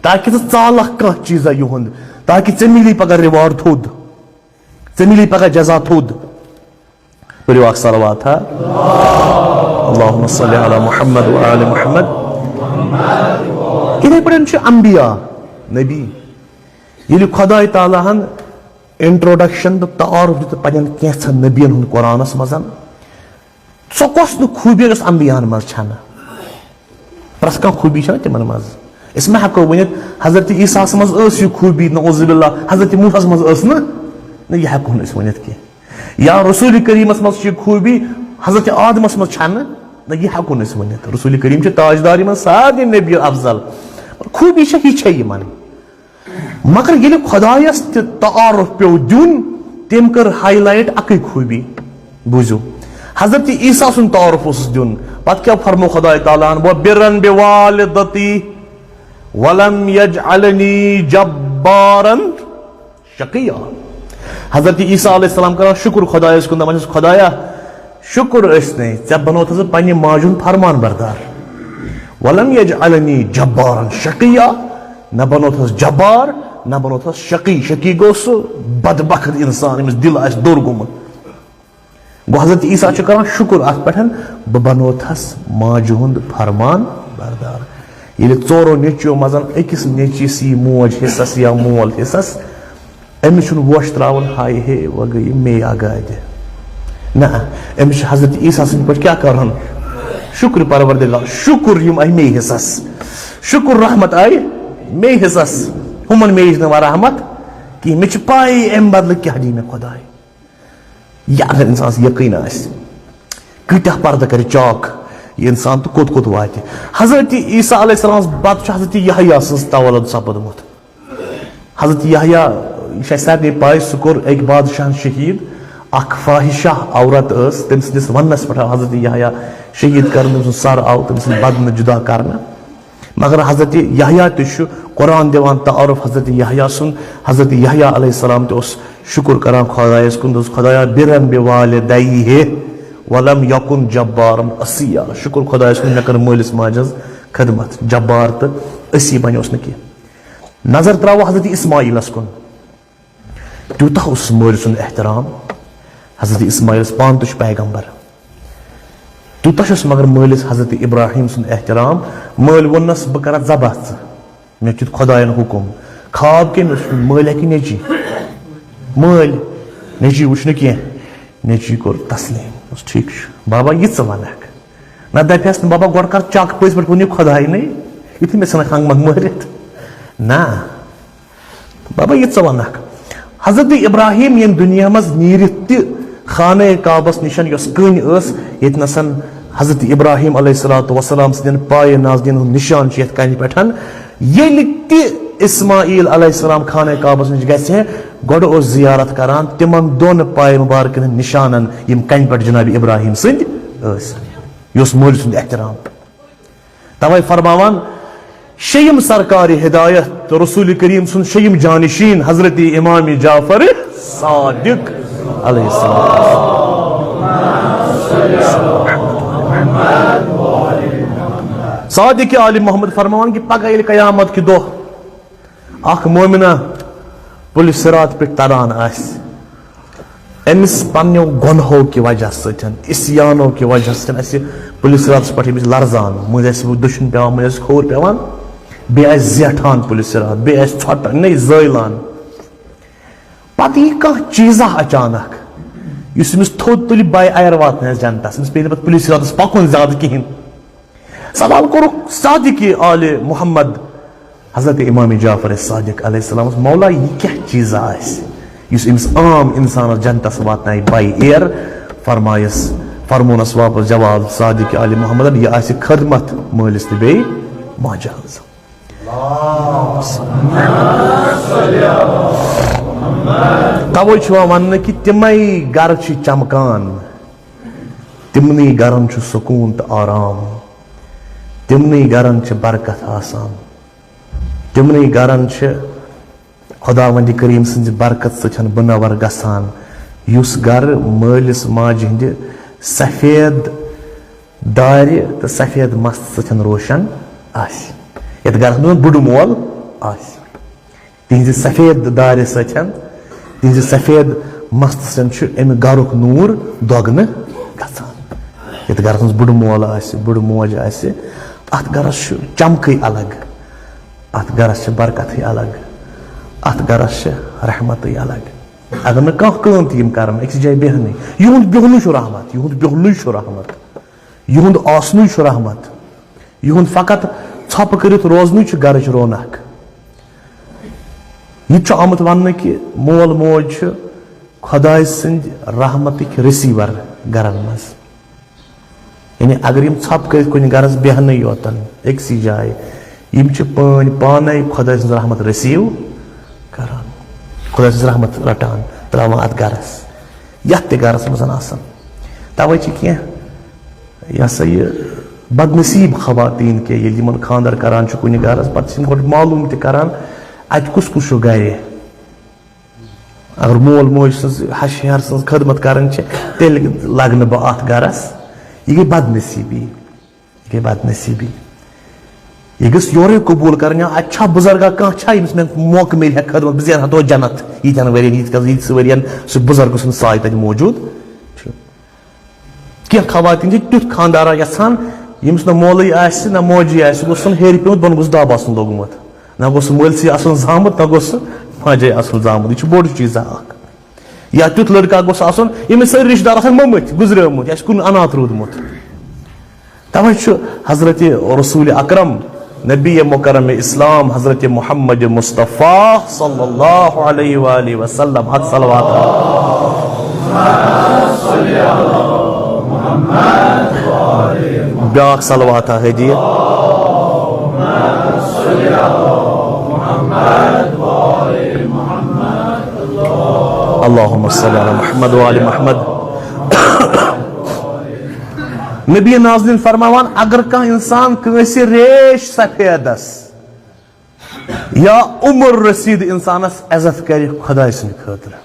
تاکہِ ژٕ ژالکھ کانٛہہ چیٖزا یِہُنٛد، تاکہِ ژےٚ مِلی پگاہ reward تھوٚد، ژےٚ مِلی پگاہ جزا تھوٚد۔ پٔرِو اکھ صلوات ہا۔ اللہم صل علی محمد و آل محمد۔ یِتھے پٲٹھۍ چھِ انبیاء، نبی، ییٚلہِ خۄداے تعالیٰ ہن introduction تہٕ تعارُف دیُت پننٮ۪ن کینٛژھن نبین ہُنٛد قرآنس منٛز، سۄ کۄس نہٕ خوٗبی یۄس انبیاہن منٛز چھنہٕ؟ پرٛٮ۪تھ کانٛہہ خوٗبی چھنہٕ تِمن منٛز۔ أسۍ ما ہٮ۪کو ؤنِتھ حضرت عیسیٰ ہس منٛز ٲس یہِ خوٗبی، نعوذ باللہ، حضرت موسیٰ ہس منٛز ٲس نہٕ؟ نہ، یہِ ہٮ۪کو نہٕ أسۍ ؤنِتھ کینٛہہ۔ یا رسول کریٖمس منٛز چھِ یہِ خوٗبی، حضرت آدمس منٛز چھنہٕ؟ نہ، یہِ ہٮ۪کو نہٕ أسۍ ؤنِتھ۔ رسول کریٖم چھِ تاجدار یِمن سارنٕے نبی افضل۔ خوٗبی چھےٚ، یہِ چھےٚ یِمن۔ مگر ییٚلہِ خۄدایس تہِ تعارُف پیوٚو دیُن، تٔمۍ کٔر highlight اکٕے خوٗبی۔ بوٗزِو، حضرت عیسیٰ سُنٛد تعارُف اوسُس دیُن۔ پتہٕ کیٛاہ فرموو خۄداے تعالیٰ ہن؟ "وَبِرًّا بِوَالِدَتِي وَلَمْ يَجْعَلْنِي جَبَّارًا شَقِيًّا۔" حضرت عیسیٰ علیہ السلام کران شُکُر خۄدایس کُن، دپان چھِس، "خۄدایا، شُکُر ٲسۍ نے، ژےٚ بنووتھس بہٕ پننہِ ماجہِ ہُنٛد فرمان بردار۔ وَلَمْ يَجْعَلْنِي جَبَّارًا شَقِيًّا۔" نہ بنووتھس جبار، نہ بنووتھس شقی۔ شقی گوٚو سُہ بدبخت انسان، ییٚمِس دل آسہِ دوٚر گوٚمُت۔ گوٚو حضرت عیسیٰ چھُ کران شُکُر اَتھ پٮ۪ٹھ، "بہٕ بنووتھس ماجہِ ہُنٛد فرمان بردار۔" ییٚلہِ ژورو نیٚچویو منٛز أکِس نیٚچوِس یی موج حصس یا مول حصس، أمِس چھُنہٕ وۄش ترٛاوُن، "ہاے ہے، وۄنۍ گٔیہِ مے اگادِ۔" نہ، أمِس چھُ حضرت عیسیٰ سٕنٛدِ پٲٹھۍ کیٛاہ کرُن؟ شُکر پروردگار، شُکر یِم آیہِ مے حصس، شُکر رحمت آیہِ مے حصس، ہُمن مے یِچ نہٕ وۄنۍ رحمت کِہیٖنۍ۔ مےٚ چھِ پَے اَمہِ بدلہٕ کیٛاہ دِیہِ مےٚ خۄداے۔ یہِ اگر انسانس یقین آسہِ، کۭتیاہ پردٕ کرِ چاک یہِ انسان تہٕ کوٚت کوٚت واتہِ۔ حضرت عیسیٰ علیہ السلام پتہٕ چھُ حضرت یحییٰ سٕنٛز تولد سپدمُت۔ حضرت یحییٰ، یہِ چھِ اَسہِ سارنٕے پَے، سُہ کوٚر أکۍ بادشاہن شہیٖد۔ اکھ فاحشہ عورت ٲس، تٔمۍ سٕنٛدِس وننس پٮ۪ٹھ آو حضرت یحییٰ شہیٖد کرنہٕ، تٔمۍ سُنٛد سر آو تٔمۍ سٕنٛدِ بدنہٕ جدا کرنہٕ۔ مگر حضرت یحییٰ تہِ چھُ قرآن دِوان تعارُف حضرت یحییٰ سُنٛد۔ حضرت یحییٰ علیہ السلام تہِ اوس شُکُر کران خۄدایس کُن، دوٚپُس، "خۄدایا، بِرًّا بِوَالِدَیہِ وَلَمْ یَکُن جَبَّارًا عَصِیًّا۔" شُکُر خۄدایس کُن، مےٚ کٔر مٲلِس ماجہِ ہٕنٛز خدمت، جبار تہٕ عصی بنیوس نہٕ کینٛہہ۔ نظر تراوو حضرت اسماعیلس کُن۔ تیوٗتاہ اوسُس مٲلۍ سُنٛد احترام۔ حضرت اسماعیل پانہٕ تہِ چھُ پیغمبر۔ تیوٗتاہ چھُس مگر مٲلِس حضرت ابراہیم سُنٛد احترام۔ مٲلۍ ووٚننس، "بہٕ کرٕ ذبح ژٕ، مےٚ دیُت خۄدایَن حُکُم۔" خواب کٔمۍ اوس وُچھمُت؟ مٲلۍ ہا کِنہٕ نیٚچی؟ مٲلۍ۔ نیٚچی وُچھ نہٕ کینٛہہ۔ نیٚچی کوٚر تسلیٖم۔ دوٚپُس، "ٹھیٖک چھُ بابا، یہِ ژٕ وَنکھ۔ نہ دَپہِ ہَس نہٕ، بابا، گۄڈٕ کر چَک، پٔزۍ پٲٹھۍ ووٚن یہِ خۄدایہِ نے، یُتھُے مےٚ ژھٕنکھ ہنٛگہٕ منٛگہٕ مٲرِتھ۔" نہ۔ بابا، یہِ ژٕ وَنکھ۔ حضرت ابراہیم ییٚمہِ دُنیا منٛز نیٖرِتھ تہِ خانہ کعبس نِشن یۄس کٔنۍ ٲس، ییٚتہِ نَسَن حضرت ابراہیم علیہ الصلوۃ والسلام سٕنٛدٮ۪ن پایہِ نازنین ہُنٛد نِشان چھُ یَتھ کَنہِ پٮ۪ٹھ، ییٚلہِ تہِ اسماعیل علیہ السلام خانہ کعبس نِش گژھِ ہے، گۄڈٕ اوس زیارت کران تِمن دۄن پایہِ مُبارکن ہٕنٛدۍ نِشانن، یِم کَنہِ پٮ۪ٹھ جناب ابراہیم سٕنٛدۍ ٲسۍ۔ یہِ اوس مٲلۍ سُنٛد احترام۔ توے فرماوان، شیٚیِم سرکار ہدایت، رسول کریم سُنٛد شیٚیِم جانشین حضرت امام جعفر صادق علیہ السلام۔ صادق آل محمد فرماوان کہ پگاہ ییٚلہِ قیامت کہِ دۄہ اکھ مومنہ پُلہِ صراط پٮ۪ٹھ تران آسہِ، أمِس پننیو گۄنہو کہِ وجہ سۭتۍ، عصیانو کہِ وجہ سۭتۍ آسہِ پُلہِ صراطس پٮ۪ٹھ أمِس لرزان، مٔنٛزۍ آسہِ دٔچھُن پٮ۪وان، مٔنٛزۍ آسہِ کھووُر پٮ۪وان، بیٚیہِ آسہِ زیٹھان پُلہِ صراط، بیٚیہِ آسہِ ژھۄٹان، نَے زٲیلان۔ پتہٕ یی کانٛہہ چیٖزا اچانک، یُس أمِس تھوٚد تُلہِ by air واتنایہِ جنتس، أمِس پیٚیہِ نہٕ پتہٕ پُلہِ صراطس پکُن زیادٕ کِہیٖنۍ۔ سوال کوٚرُکھ صادق آل محمد حضرت امام جعفر صادق علیہ السلامس، "مولا، یہِ کیٛاہ چیٖزا آسہِ یُس أمِس عام انسانس جنتس واتنایہِ by air؟" فرمایس، فرمونس واپس جواب صادق آل محمد، "یہِ آسہِ خدمت مٲلِس تہٕ بیٚیہِ ماجہِ ہٕنٛز۔" توے چھُ یِوان وننہٕ کہِ تِمے گرٕ چھِ چمکان، تِمنٕے گرن چھُ سکوٗن تہٕ آرام، تِمنٕے گرن چھِ برکت آسان، تِمنٕے گرن چھِ خداوند کریم سٕنٛزِ برکت سۭتۍ بُنور گژھان، یُس گرٕ مٲلِس ماجہِ ہٕنٛدِ سفید دارِ تہٕ سفید مست سۭتۍ روشن آسہِ، یتھ گرس منٛز بُڈٕ مول آسہِ۔ تِہنٛزِ سفید دارِ سۭتۍ، تِہنٛزِ سفید مستہٕ سۭتۍ چھُ امہِ گرُک نوٗر دۄگنہٕ گژھان۔ یتھ گرس منٛز بُڈٕ مول آسہِ، بُڈٕ موج آسہِ، اتھ گرس چھُ چمکٕے الگ، اتھ گرس چھِ برکتٕے الگ، اتھ گرس چھِ رحمتٕے الگ۔ اگر نہٕ کانٛہہ کٲم تہِ یِم کرن، أکِس جایہِ بیہنٕے، یِہُنٛد بیہنُے چھُ رحمت، یِہُنٛد بیہنُے چھُ رحمت، یِہُنٛد آسنُے چھُ رحمت۔ یِہُنٛد فقط ژھۄپہٕ کٔرِتھ روزنٕے چھُ گرٕچ رونق۔ یہِ تہِ چھُ آمُت وننہٕ کہِ مول موج چھِ خۄداے سٕنٛدۍ رحمتٕکۍ receiver گرن منٛز۔ یعنی اگر یِم ژھۄپہٕ کٔرِتھ کُنہِ گرس بیہنٕے یوتن أکسٕے جایہِ، یِم چھِ پٲنۍ پانے خۄداے سٕنٛز رحمت receive کران، خۄداے سٕنٛز رحمت رٹان، تراوان اتھ گرس، یتھ تہِ گرس منٛز آسن۔ توے چھِ کینٛہہ، یہِ ہسا یہِ، بدنصیب خواتین کہِ ییٚلہِ یِمن خانٛدر کران چھُ کُنہِ گرس، پتہٕ چھِ یِم گۄڈٕ معلوم تہِ کران، اتہِ کُس کُس چھُ گرِ۔ اگر مول موج سٕنٛز ہش ہیہر سٕنٛز خدمت کرٕنۍ چھِ، تیٚلہِ لگہٕ نہٕ بہٕ اتھ گرس۔ یہِ گٔے بدنصیٖبی، یہِ گٔے بدنصیٖبی۔ یہِ گٔژھ یورے قبوٗل کرٕنۍ، اتہِ چھا بُزرگا کانٛہہ چھا، ییٚمِس مےٚ موقعہٕ میلہِ ہا خدمت، بہٕ زینہٕ ہا توتہِ جنت ییٖتٮ۪ن ؤرین، ییٖتِس کالس، ییٖتِس ؤرین سُہ بُزرگ سُنٛد سایہِ تتہِ موجود چھُ۔ کینٛہہ خواتین چھِ تیُتھ خانٛدارا یژھان، ییٚمِس نہ مولٕے آسہِ، نہ موجی آسہِ، گوٚژھ سُہ ہیٚرِ پیوٚمُت، بۄنہٕ گوٚژھ دب آسُن لوٚگمُت۔ نہ گوٚژھ سُہ مٲلسٕے آسُن زامُت، نہ گوٚژھ سُہ ماجے آسُن زامُت۔ یہِ چھُ بوٚڑ چیٖزا اکھ۔ یا تیُتھ لڑکہٕ گوٚژھ آسُن، ییٚمِس سٲری رِشتہٕ دار آسَن مٔمٕتۍ، گُزریمٕتۍ، آسہِ کُنہِ اناتھ روٗدمُت۔ توے چھُ حضرت رسول اکرم، نبی مکرم اسلام، حضرت محمد مصطفیٰ صلی اللہ علیہ وآلہ وسلم، اکھ صلوات۔ بیاکھ صلوات ہدیہ۔ اللهم صل على محمد وآل محمد۔ نبی نازنین فرماوان، اگر کانٛہہ انسان کٲنٛسہِ ریش سفیدس یا عمر رسید انسانس عزت کرِ خداے سٕنٛدِ خٲطرٕ،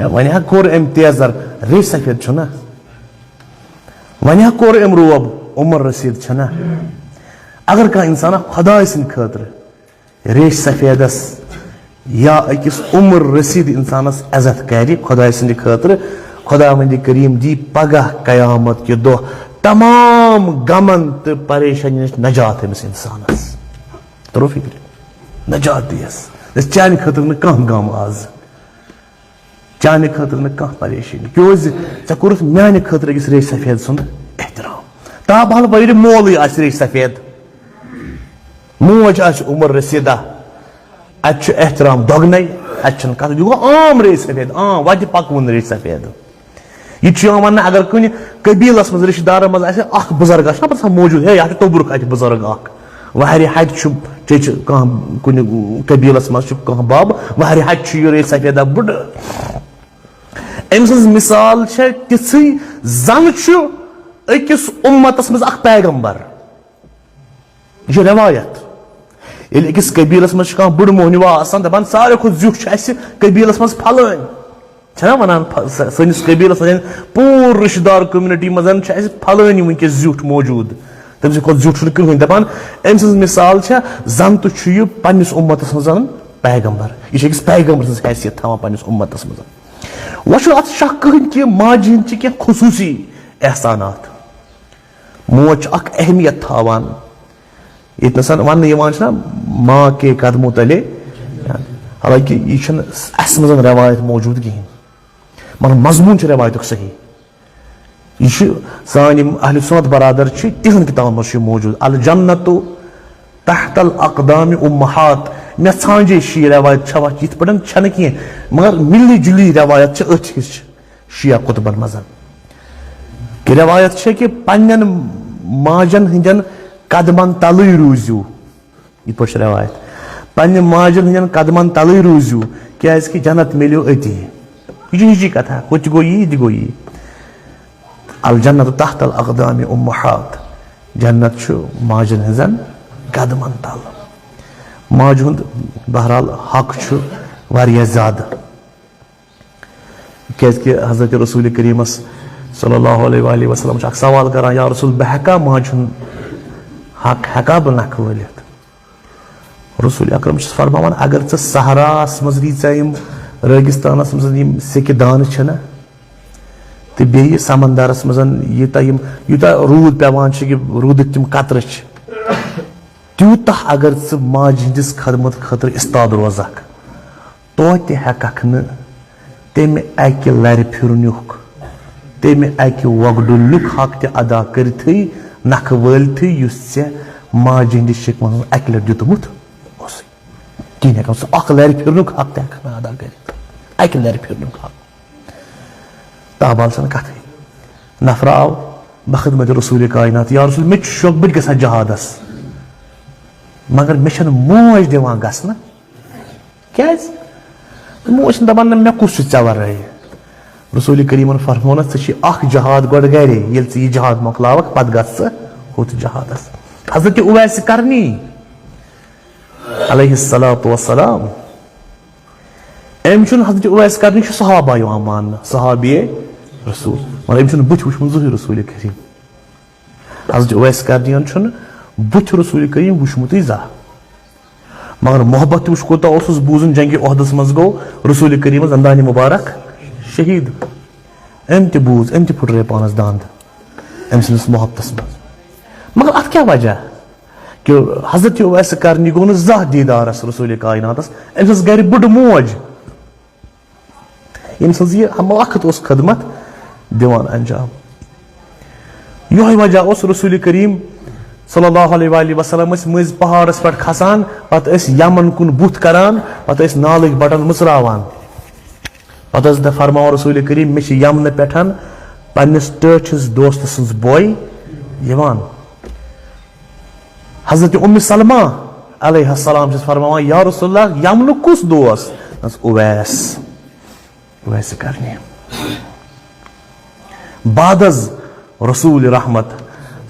ہے، وۄنۍ ہا کوٚر أمۍ تیزر، ریش سفید چھُنہ، وۄنۍ ہا کوٚر أمۍ روب، عمر رسید چھنہ۔ اگر کانٛہہ انسان خداے سٕنٛدِ خٲطرٕ ریش سفیدس یا أکِس عمر رسید انسانس عزت کرِ خداے سٕنٛدِ خٲطرٕ، خداوندِ کریم دی پگاہ قیامت کہِ دۄہ تمام غمن تہٕ پریشٲنین نِش نجات أمِس انسانس۔ ترو فکرِ، نجات دیس۔ دس چانہِ خٲطرٕ نہٕ کانٛہہ غم آز، چانہِ خٲطرٕ نہٕ کانٛہہ پریشٲنی، کیازِ ژےٚ کوٚرُتھ میانہِ خٲطرٕ أکِس ریش سفید سُنٛد احترام۔ تابحال بہ ییٚلہِ مولٕے آسہِ ریش سفید، موج آسہِ عمر رسیدہ، اتہِ چھُ احترام دۄگنے، اتہِ چھُنہٕ کتھ، یہِ گوٚو عام ریش سفید، عام وتہِ پکوُن ریش سفید۔ یہِ تہِ چھُ یِوان وننہٕ، اگر کُنہِ قبیلس منٛز رشتہٕ دارن منٛز آسہِ اکھ بُزرگ، آسہِ نا پتہٕ آسان موجود، ہے، یہِ ہا چھُ توٚبرُک اتہِ بُزرگ اکھ، واریاہ ہتہِ چھُ، ژےٚ چھِ کانٛہہ کُنہِ قبیلس منٛز چھُ کانٛہہ بب، واریاہ ہتہِ چھُ یہِ ریش سفیدہ بُڈٕ۔ أمۍ سٕنٛز مثال چھےٚ تِژھٕے، زن چھُ أکِس اُمتس منٛز اکھ پیغمبر۔ یہِ چھِ رٮ۪وایت۔ ییٚلہِ أکِس قبیٖلس منٛز چھُ کانٛہہ بٕڑٕ مۄہنیوٗ آسان، دَپان، "ساروی کھۄتہٕ زیُٹھ چھُ اَسہِ قبیٖلس منٛز پھلٲنۍ۔" چھَنا وَنان، پھ-، س-، سٲنِس قبیٖلس منٛز ییٚلہِ پوٗرٕ رِشتہٕ دار community منٛز چھُ اَسہِ پھلٲنی وٕنکیٚس زیُٹھ موجوٗد۔ تٔمۍ سٕنٛدِ کھۄتہٕ زیُٹھ چھُنہٕ کٕہٕنۍ۔ دَپان، أمۍ سٕنٛز مِثال چھےٚ، زَن تہٕ چھُ یہِ پنٛنِس اُمتَس منٛز پیغمبر۔ یہِ چھُ أکِس پیغمبر سٕنٛز حیثیت تھاوان پنٛنِس اُمتَس منٛز۔ وۄنۍ چھُنہٕ اَتھ شک کٕہٕنۍ کہِ ماجہِ ہِنٛدۍ چھِ کینٛہہ خصوٗصی احسانات۔ موج چھِ اکھ اہمیت تھاوان۔ ییٚتہِ نَسَن وَننہٕ یِوان چھُنہ، "ماں کے قدموں تلے"، حالانکہ یہِ چھُنہٕ اَسہِ منٛز رٮ۪وایت موجوٗد کِہیٖنۍ، مگر مضموٗن چھُ رٮ۪وایتُک صحیح۔ یہِ چھُ سانہِ یِم اہل سُنت برادر چھِ، تِہَن کِتابَن منٛز چھُ یہِ موجوٗد، "الجنت تحت الاقدام امہات"۔ مےٚ ژھانٛجے چھِ یہِ رٮ۪وایت چھَوا یِتھ پٲٹھۍ چھَنہٕ کینٛہہ، مگر مِلی جُلی رٮ۪وایت چھِ أتھۍ ہِش۔ شیعہ قطبن منٛز۔ کہِ روایت چھےٚ کہِ پننٮ۪ن ماجن ہٕنٛدٮ۪ن قدمن تلٕے روٗزِو۔ یِتھ پٲٹھۍ چھِ روایت، پننہِ ماجن ہٕنٛدٮ۪ن قدمن تلٕے روٗزِو، کیازِ کہِ جنت میلیو أتی۔ یہِ چھِ ہِشی کتھا، ہُہ تہِ گوٚو یی، یہِ تہِ گوٚو یی۔ الجنت تحت الاقدام امہات، جنت چھُ ماجن ہٕنٛزن قدمن تل۔ ماجہِ ہُنٛد بہرحال حق چھُ واریاہ زیادٕ۔ کیازِ کہِ حضرت رسول کریمس صلی اللہ علیہ وآلہ وسلم چھُ اکھ سوال کران، "یا رسول، بہٕ ہیٚکا ماجہِ ہُنٛد حق، ہیٚکا بہٕ نکھٕ وٲلِتھ؟" رسول اکرم چھُس فرماوان، اگر ژٕ صحراہس منٛز ییٖژاہ یِم ریگستانس منٛز یِم سیٚکہِ دانہٕ چھِنہ، تہٕ بیٚیہِ سمندرس منٛز یوٗتاہ یِم، یوٗتاہ روٗد پٮ۪وان چھُ، یہِ روٗدٕکۍ تِم قطرٕ چھِ، تیوٗتاہ اگر ژٕ ماجہِ ہٕنٛدِس خدمت خٲطرٕ استاد روزکھ، توتہِ ہیٚککھ نہٕ تمہِ اکہِ لرِ پھِرنیُک، تمہِ اکہِ وۄگڈُلنیُک حق تہِ ادا کٔرتھٕے، نکھٕ وٲلتھٕے، یُس ژےٚ ماجہِ ہٕنٛدِس شِکمَس منٛز اَکہِ لَٹہِ دیُتمُت اوسُے۔ کِہیٖنۍ ہٮ۪کان سُہ اَکھ لَرِ پھِرنُک حق تہِ ہٮ۪کان ادا کٔرِتھ۔ اَکہِ لَرِ پھِرنُک حق۔ تہبال چھَنہٕ کَتھٕے۔ نفرٕ آو بخدمت رسول کائنات، یا رسول، مےٚ تہِ چھُ شوق، بہٕ تہِ گژھٕ ہا جہادَس، مگر مےٚ چھَنہٕ موج دِوان گژھنہٕ۔ کیٛازِ؟ موج چھَنہٕ دَپان، نہ، مےٚ کُس چھُ ژےٚ وَرٲے؟ رسول کریٖمَن فرموونَس، ژےٚ چھُے اَکھ جہاد گۄڈٕ گَرے، ییٚلہِ ژٕ یہِ جہاد مۄکلاوَکھ، پَتہٕ گژھ ژٕ ہُتھ جہادَس۔ حضرت اویس کرنی علیہ الصلوۃ والسلام، أمۍ چھُنہٕ، حضرت اویس کرنی چھُ صحابہ یِوان ماننہٕ، صحابی رسول، مگر أمۍ چھُنہٕ بُتھِ وٕچھمُت زٕہٕے رسول کریم۔ حضرت اویس کرنیَن چھُنہٕ بُتھِ رسول کریم وٕچھمُتٕے زانٛہہ۔ مگر محبت تہِ وٕچھ کوٗتاہ اوسُس بوٗزُن، جنگِ احدس منٛز گوٚو رسول کریمس دندانِ مبارک شہید۔ أمۍ تہِ بوٗز، أمۍ تہِ پھُٹرٲے پانس دند أمۍ سٕنٛدِس محبتس منٛز۔ مگر اتھ کیٛاہ وجہ؟ کہ حضرت اویس کرنی گوٚو نہٕ زانٛہہ دیٖدارس رسول کائناتس۔ أمۍ سٕنٛز گرِ بٕڈٕ موج، ییٚمۍ سٕنٛز یہِ ہم وقت اوس خدمت دِوان انجام۔ یِہوٚے وجہ اوس رسول کریم صلی اللہ علیہ وآلہ وسلم ٲسۍ مٔنٛزۍ پہاڑس پٮ۪ٹھ کھسان، پتہٕ ٲسۍ یمن کُن بُتھ کران، پتہٕ ٲسۍ نالٕکۍ بٹن مٕژراوان۔ پتہٕ ٲس فرماوان رسول کریم، مےٚ چھِ یمنہٕ پٮ۪ٹھ پننِس ٹٲٹھِس دوستہٕ سٕنٛز بۄے یِوان۔ حضرت ام سلمہ علیہ السلام چھس فرماوان، یا رسول اللہ، یمنُک کُس دوست؟ دوٚپنس، اویس، اویس کرنی۔ بعد از رسول رحمت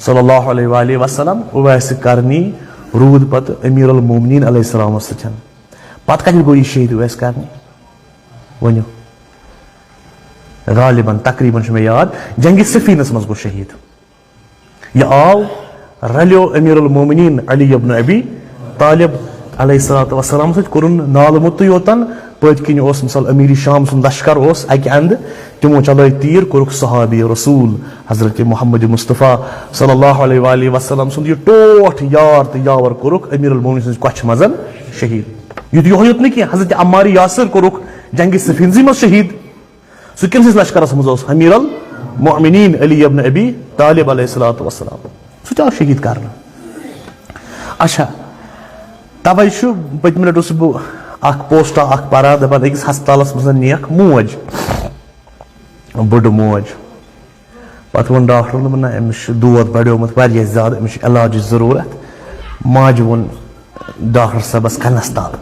صلی اللہ علیہ وآلہ وسلم، اویس کرنی روٗد پتہٕ امیر المومنین علیہ السلامس سۭتۍ۔ پتہٕ کتہِ گوٚو یہِ شہید اویس کرنی؟ ؤنِو۔ غالباً، تقریباً چھُ مےٚ یاد، جنگِ صفینس منٛز گوٚو شہید۔ یہِ آو، رلیو امیر المومنین علی ابن ابی طالب علیہ الصلوۃ والسلام سۭتۍ، کوٚرُن نالہٕ مُتٕے یوتن۔ پٔتۍ کِنۍ اوس مثال امیر شام سُنٛد لشکر اوس اکہِ اندٕ، تِمو چلٲے تیٖر، کوٚرُکھ صحابی رسول حضرت محمد مصطفیٰ صلی اللہ علیہ وآلہ وسلم سُنٛد یہِ ٹوٹھ یار تہٕ یاور کوٚرُکھ امیر المومنین سٕنٛزِ کۄچھِ منٛز شہید۔ یُتھ یِہوٚے یوت نہٕ کینٛہہ، حضرت عمار یاسر کوٚرُکھ جنگِ صفینسٕے منٛز شہید۔ سُہ کٔمۍ سٕنٛدِس لشکرس منٛز اوس؟ امیر المؤمنین علی ابن ابی طالب علیہ الصلوۃ والسلام۔ سُہ تہِ آو شہید کرنہٕ۔ اچھا، توے چھُ پٔتمہِ لٹہِ اوسُس بہٕ اکھ پوسٹا اکھ پران، دپان أکِس ہسپتالس منٛز نیکھ موج، بٔڑ موج۔ پتہٕ ووٚن ڈاکٹرن، دوٚپُن، نہ، أمِس چھُ دود بڑیومُت واریاہ زیادٕ، أمِس چھُ علاجٕچ ضروٗرت۔ ماجہِ ووٚن ڈاکٹر صٲبس کنس تل،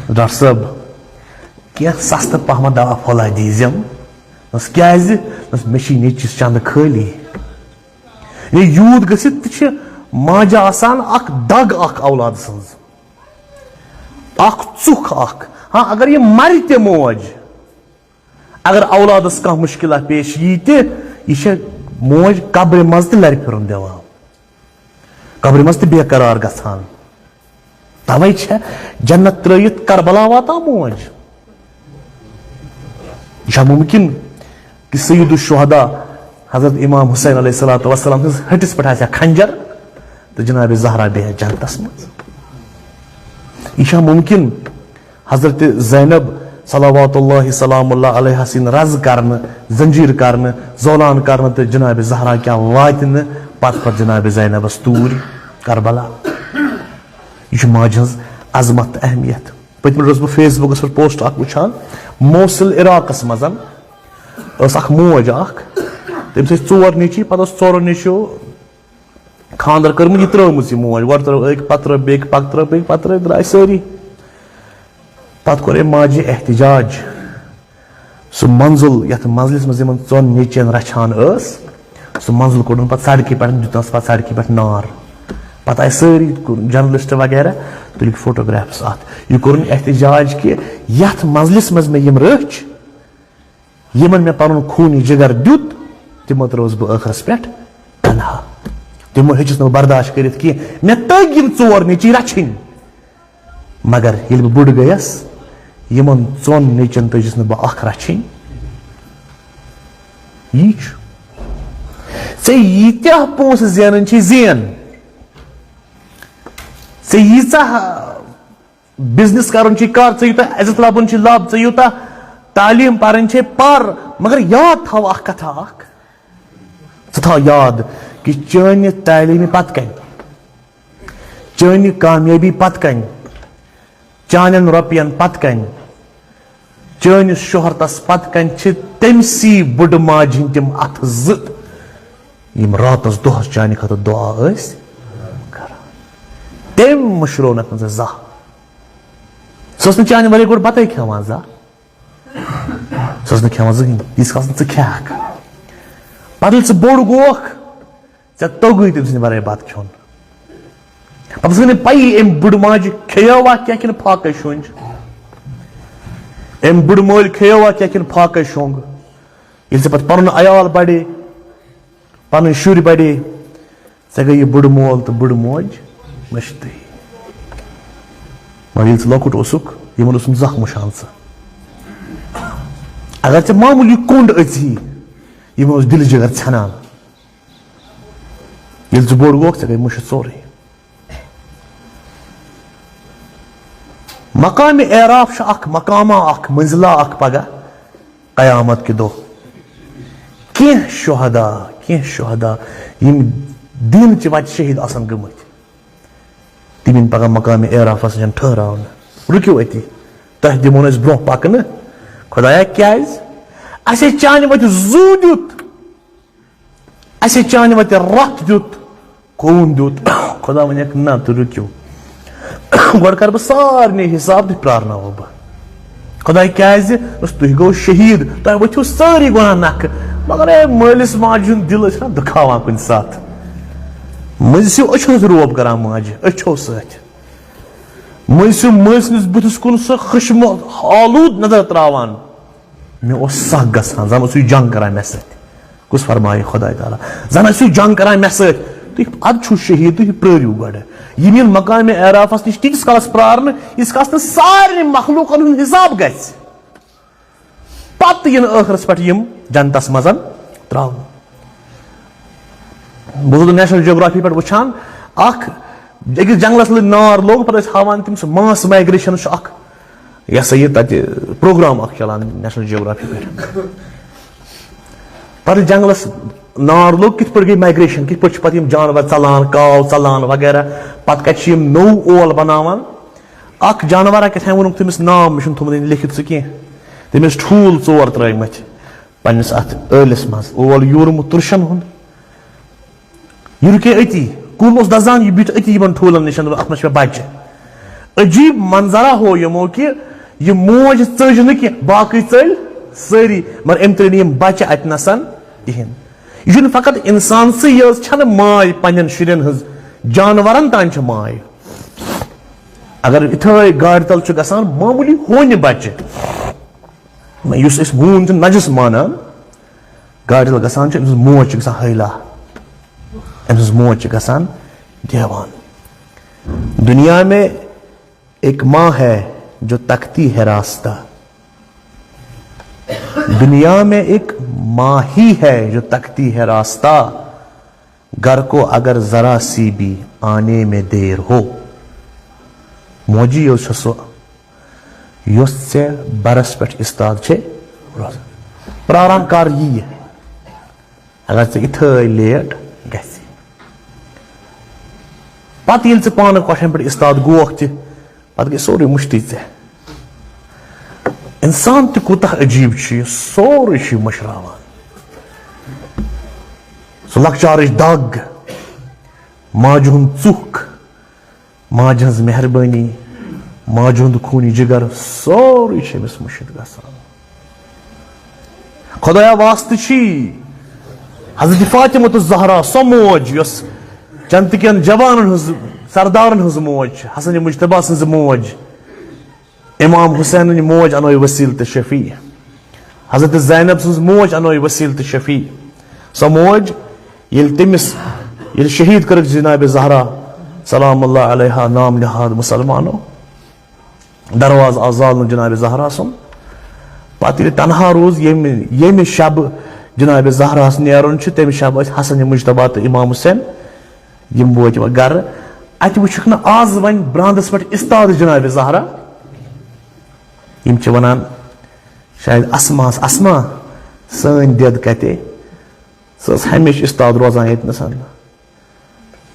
ڈاکٹر صٲب، کینٛہہ سستہٕ پہمتھ دوا پھوٚلہ دیٖزٮ۪م۔ دوٚپمَس، کیٛازِ؟ دوٚپمَس، مےٚ چھِ نیٚچوِس چندٕ خٲلی۔ ییٚلہِ یوٗت گٔژھِتھ تہِ چھِ ماجہِ آسان اکھ دگ اکھ اولاد سٕنٛز، اکھ ژُکھ اکھ۔ ہاں، اگر یہِ مرِ تہِ موج، اگر اولادس کانٛہہ مُشکلہ پیش یی تہِ، یہِ چھےٚ موج قبرِ منٛز تہِ لرِ پھِرُن دِوان۔ قبرِ منٛز تہِ بے قرار گژھان۔ توے چھےٚ جنت ترٲوِتھ کربلا واتان موج۔ یہِ چھا ممکن کہ سید الشہداء حضرت امام حسین علیہ الصلوۃ والسلام سٕنٛز ہٹِس پٮ۪ٹھ آسہِ ہا خنجر تہٕ جناب زہرا بیٚہہِ ہا جنتس منٛز؟ یہِ چھا ممکن؟ حضرت زینب صلوات اللہ سلام اللہ علیہ سٕنٛدۍ رز کرنہٕ، زنجیر کرنہٕ، زولان کرنہٕ تہٕ جناب زہرا کیٛاہ واتہِ نہٕ پتہٕ پتہٕ جناب زینبس توٗرۍ کربلا؟ یہِ چھُ ماجہِ ہٕنٛز عظمت تہٕ اہمیت۔ پٔتمہِ لٹہِ اوسُس بہٕ فیس بُکس پٮ۪ٹھ پوسٹ اکھ وٕچھان، موصل عراقس منٛز ٲس اکھ موج اکھ، تٔمِس ٲسۍ ژور نیٚچی، پتہٕ اوس ژورو نیٚچویو خانٛدر کٔرمٕژ، یہِ ترٲومٕژ یہِ موج، گۄڈٕ ترٲو أکۍ، پتہٕ ترٲو بیٚکۍ، پتہٕ ترٲو بیٚکۍ، پتہٕ ترٲو، درٛاے سٲری۔ پتہٕ کوٚر أمۍ ماجہِ احتجاج۔ سُہ منزل یتھ منزلس منٛز یِمن ژۄن نیٚچوٮ۪ن رچھان ٲس، سُہ منزل کوٚڑُن پتہٕ سڑکہِ پٮ۪ٹھ، دیُتنس پتہٕ سڑکہِ پٮ۪ٹھ نار۔ پتہٕ آیہِ سٲری جرنلسٹ وغیرہ، تُلِکھ فوٹوگرافس اتھ۔ یہِ کوٚرُن احتجاج کہِ یتھ منزلس منٛز مےٚ یِم رٔچھۍ، یِمن مےٚ پنُن خوٗنی جگر دیُت، تِمو ترٲوٕس بہٕ ٲخرس پٮ۪ٹھ تنہا۔ تِمو ہیٚچِس نہٕ بہٕ برداشت کٔرِتھ کینٛہہ۔ مےٚ تٔگۍ یِم ژور نیٚچی رچھِنۍ۔ مگر ییٚلہِ بہٕ بُڈٕ گٔیس، یِمن ژۄن نیٚچن تٔجِس نہٕ بہٕ اکھ رچھِنۍ۔ یی چھُ۔ ژےٚ ییٖتیٛاہ پونٛسہٕ زینٕنۍ چھِ، زین۔ ژےٚ ییٖژاہ بزنس کرُن چھُے کر، ژےٚ یوٗتاہ عزت لبُن چھُے لب، ژےٚ یوٗتاہ تعلیٖم پرٕنۍ چھے پر، مگر یاد تھاو اکھ کتھا اکھ۔ ژٕ تھاو یاد کہِ چٲنہِ تعلیٖمہِ پتہٕ کنہِ چٲنہِ کامیٲبی پتہٕ کنہِ، چانٮ۪ن رۄپین پتہٕ کنہِ، چٲنِس شہرتس پتہٕ کنہِ چھِ تٔمۍ سی بُڈٕ ماجہِ ہٕنٛدۍ تِم اتھٕ زٕ، یِم راتس دۄہس چانہِ خٲطرٕ دُعا ٲسۍ کران۔ تٔمۍ مٔشرونکھ نہٕ ژٕ زانٛہہ۔ سۄ ٲس نہٕ چانہِ ورٲے گۄڈٕ بتَے کھٮ۪وان زانٛہہ۔ سۄ ٲس نہٕ کھٮ۪وان زٕہٕنۍ، ییٖتِس کالس نہٕ ژٕ کھٮ۪کھ۔ پتہٕ ییٚلہِ ژٕ بوٚڑ گوکھ، ژےٚ توٚگُے تٔمۍ سٕنٛدِ ورٲے بتہٕ کھیوٚن۔ پتہٕ ٲس نہٕ پَیی أمۍ بٕڈٕ ماجہِ کھیٚیوا کینٛہہ کِنہٕ فاقے شۄنٛج۔ أمۍ بٕڈٕ مٲلۍ کھیٚیوا کینٛہہ کِنہٕ فاقے شۄنٛگ۔ ییٚلہِ ژےٚ پتہٕ پنُن عیال بڑے، پنٕنۍ شُرۍ بڑے، ژےٚ گٔیی بٕڈٕ مول تہٕ بٕڈٕ موج مٔشتٕے۔ مگر ییٚلہِ ژٕ لۄکُٹ اوسُکھ، یِمن اوس نہٕ زانٛہہ مُشان ژٕ۔ اگر ژےٚ معموٗلی کوٚنٛڈ أژی، یِمن اوس دِلہٕ جگر ژھٮ۪نان۔ ییٚلہِ ژٕ بوٚڑ گوٚکھ، ژےٚ گٔے مُشِتھ سورُے۔ مقامِ اعراف چھُ اکھ مقامہ، اکھ منزلہ، اکھ پگاہ قیامت کہِ دۄہ۔ کینٛہہ شہدا، کینٛہہ شہدا، یِم دیٖنچہِ وتہِ شہیٖد آسن گٔمٕتۍ، تِم یِن پگاہ مقامِ اعرافس نِش ٹھٔہراونہٕ۔ رُکِو أتی، تۄہہِ دِمو نہٕ أسۍ برونٛہہ پکنہٕ۔ خدایا، کیازِ؟ اسے چانہِ وتہِ زُو دیُت، اسے چانہِ وتہِ رتھ دیُت، خوٗن دیُت۔ خدا ونیکھ، نہ، تُہۍ رُکِو۔ گۄڈٕ کرٕ بہٕ سارنٕے حساب، تُہۍ پرارناوو بہٕ۔ خداے، کیازِ؟ دوٚپُس، تُہۍ گوٚو شہیٖد، تۄہہِ ؤتھِو سٲری گۄناہ نکھٕ۔ مگر اے مٲلِس ماجہِ ہُنٛد دِل ٲسۍ نا دُکھاوان کُنہِ ساتہٕ۔ مٔنٛزۍ چھِو أچھو سۭتۍ روب کران ماجہِ، أچھو سۭتۍ۔ مٔنٛزۍ چھِو مٲلۍ سٕنٛدِس بُتھِس کُن سۄ خشمہٕ آلوٗد نظر تراوان۔ مےٚ اوس سخ گژھان، زن اوسُے جنگ کران مےٚ سۭتۍ۔ کُس فرمایہِ خداے تعالیٰ؟ زن ٲسِو جنگ کران مےٚ سۭتۍ۔ تُہۍ ادٕ چھِو شہیٖد، تُہۍ پرٲرِو گۄڈٕ۔ یِم یِن مقامِ اعرافس نِش تیٖتِس کالس پرارنہٕ، ییٖتِس کالس نہٕ سارنٕے مخلوقن ہُنٛد حساب گژھِ۔ پتہٕ یِن ٲخرس پٮ۪ٹھ یِم جنتس منٛز ترٛاونہٕ۔ بہٕ اوسُس نیشنل جیوگرافی پٮ۪ٹھ وٕچھان، اکھ أکِس جنگلس لٔگۍ نار لوٚگ، پتہٕ ٲسۍ ہاوان تِم سُہ mass migration چھُ اکھ، یہِ ہسا یہِ تتہِ پروگرام اکھ چلان نیشنل جیوگرافی پٮ۪ٹھ۔ پتہٕ جنگلس نار لوٚگ، کِتھ پٲٹھۍ گٔے migration، کِتھ پٲٹھۍ چھِ پتہٕ یِم جانور ژلان، کاو ژلان وغیرہ، پتہٕ کتہِ چھِ یِم نوٚو اول بناوان۔ اکھ جانورا کیٛاہ تام ووٚنُکھ تٔمِس ناو، مےٚ چھُنہٕ تھوٚمُت وٕنہِ لیکھِتھ سُہ کینٛہہ۔ تٔمۍ ٲسۍ ٹھوٗل ژور ترٲومٕتۍ پننِس اتھ ٲلِس منٛز، اول یورمُت تُرشن ہُنٛد۔ یہِ رُکے أتی۔ کُل اوس دزان، یہِ بیوٗٹھ أتی یِمن ٹھوٗلن نِش، دوٚپُن، "اتھ منٛز چھِ مےٚ بچہِ۔" عجیب منظرہ ہو یِمو کہِ یہِ موج ژٔج نہٕ کینٛہہ، باقٕے ژٔلۍ سٲری، مگر أمۍ ترٛٲے نہٕ یِم بچہِ اتہِ نسن کِہینۍ۔ یہِ چھُنہٕ فقط انسانسٕے یٲژ چھنہٕ ماے پننٮ۪ن شُرٮ۪ن ہٕنٛز، جانورن تام چھِ ماے۔ اگر یِتھٲے گاڑِ تل چھُ گژھان معموٗلی ہونہِ بچہِ، یُس أسۍ ہوٗن چھِ نجس مانان، گاڑِ تل گژھان چھِ، أمۍ سٕنٛز موج چھِ گژھان حٲیلہ، أمۍ سٕنٛز موج چھِ گژھان دیوان۔ دنیا میں ایک ماں ہے جو تکتی ہے راستہ، دنیا میں ایک ماں ہی ہے جو تکتی ہے راستہ، گھر کو اگر ذرا سی بھی آنے میں دیر ہو۔ موجی یوت چھےٚ سۄ، یۄس ژےٚ برس پٮ۪ٹھ استاد چھے روزان۔ پراران کر ییہِ، اگر ژےٚ یِتھٲے لیٹ گژھِ۔ پتہٕ ییٚلہِ ژٕ پانہٕ کۄٹھٮ۪ن پٮ۪ٹھ استاد گوکھ تہِ، پتہٕ گٔے سورُے مُشتٕے ژےٚ۔ انسان تہِ کوٗتاہ عجیٖب چھُ، یہِ سورُے چھُ یہِ مٔشراوان۔ سُہ لۄکچارٕچ دگ، ماجہِ ہُنٛد ژُکھ، ماجہِ ہٕنٛز مہربٲنی، ماجہِ ہُنٛد خوٗنی جگر، سورُے چھُ أمِس مٔشِتھ گژھان۔ خدایا واسطہٕ چھی حضرت فاطمہ الزہرا، سۄ موج یۄس جنتہٕ کٮ۪ن جوانن ہٕنٛز، سردارن ہٕنٛز موج چھِ، حسن مجتبیٰ سٕنٛز موج، امام حسینٕنۍ موج انوے وسیلہٕ تہٕ شفیع، حضرت زینب سٕنٛز موج انوے وسیلہٕ تہٕ شفیع۔ سۄ موج ییٚلہِ تٔمِس، ییٚلہِ شہید کٔرٕکھ جناب زہرا سلام اللہ علیہا نام نہاد مسلمانو، دروازٕ آو زالنہٕ جناب زہرا سُنٛد۔ پتہٕ ییٚلہِ تنہا روٗز، ییٚمہِ، ییٚمہِ شبہٕ جناب زہراہس نیرُن چھُ، تمہِ شبہٕ ٲسۍ حسن مجتبیٰ تہٕ امام حسین، یِم وٲتۍ وۄنۍ گرٕ۔ اتہِ وٕچھُکھ نہٕ آز وۄنۍ براندس پٮ۪ٹھ استاد جناب زہرا۔ یِم چھِ ونان شاید اسماہس، "اسما، سٲنۍ دٮ۪د کتے؟" سۄ ٲس ہمیشہِ استاد روزان ییٚتنس۔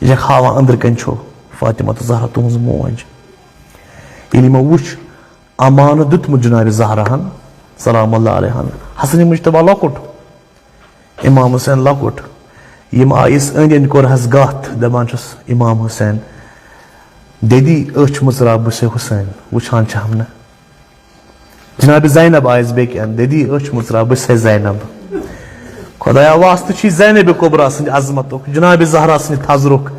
یہِ چھکھ ہاوان أنٛدرٕ کنۍ چھو فاطمہ تہٕ زہرا تُہٕنٛز موج۔ ییٚلہِ یِمو وُچھ، امانت دیُتمُت جناب زہراہن سلام اللہ علیہن، حسن مجتبیٰ لۄکُٹ، امام حسین لۄکُٹ، یِم آیس أنٛدۍ أنٛدۍ، کوٚر حس گتھ، دپان چھُس، امام حسین، دٮ۪دی أچھ مٕژراو بہٕ سے حسین، وٕچھان چھہم نہٕ۔ جناب زینب آیس بیٚکہِ اندٕ، دٮ۪دی أچھ مٕژراو بہٕ سے زینب۔ خدایا واسطہٕ چھی زینب کبریٰ سٕنٛدِ عظمتُک، جناب زہرا سٕنٛدِ تھزرُک،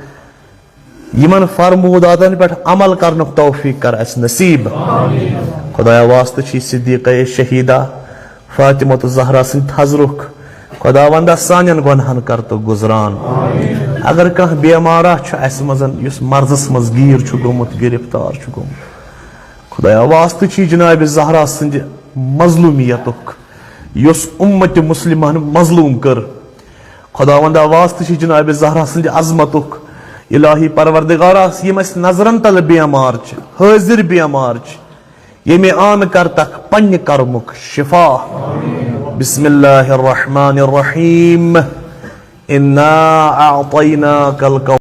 یِمن فرموداتن پٮ۪ٹھ عمل کرنُک توفیق کر اسہِ نصیب۔ خدایا واسطہٕ چھی صدیقہ شہیدہ فاطمہ تہٕ زہرا سٕنٛدِ تھزرُک، خداوندا سانٮ۪ن گۄنہن کر تو گُزران۔ اگر کانٛہہ بیمارا چھُ اسہِ منٛز، یُس مرضس منٛز گیٖر چھُ گوٚمُت، گرفتار چھُ گوٚمُت، خدایا واسطہٕ چھی جناب زہرا سٕنٛدِ مظلومیتُک، یۄس امت مسلمہ ہن مظلوم کٔر۔ خداوندا واسطہٕ چھی جناب زہرا سٕنٛدِ عظمتُک، الہی پروردگارا، یِم اسہِ نظرن تل بیمار چھِ، حٲضِر بیمار چھِ، ییٚمہِ آن کر تک پننہِ کرمُک شفا۔ بسم اللہ الرحمن الرحیم۔ انا اعطیناک الکوثر۔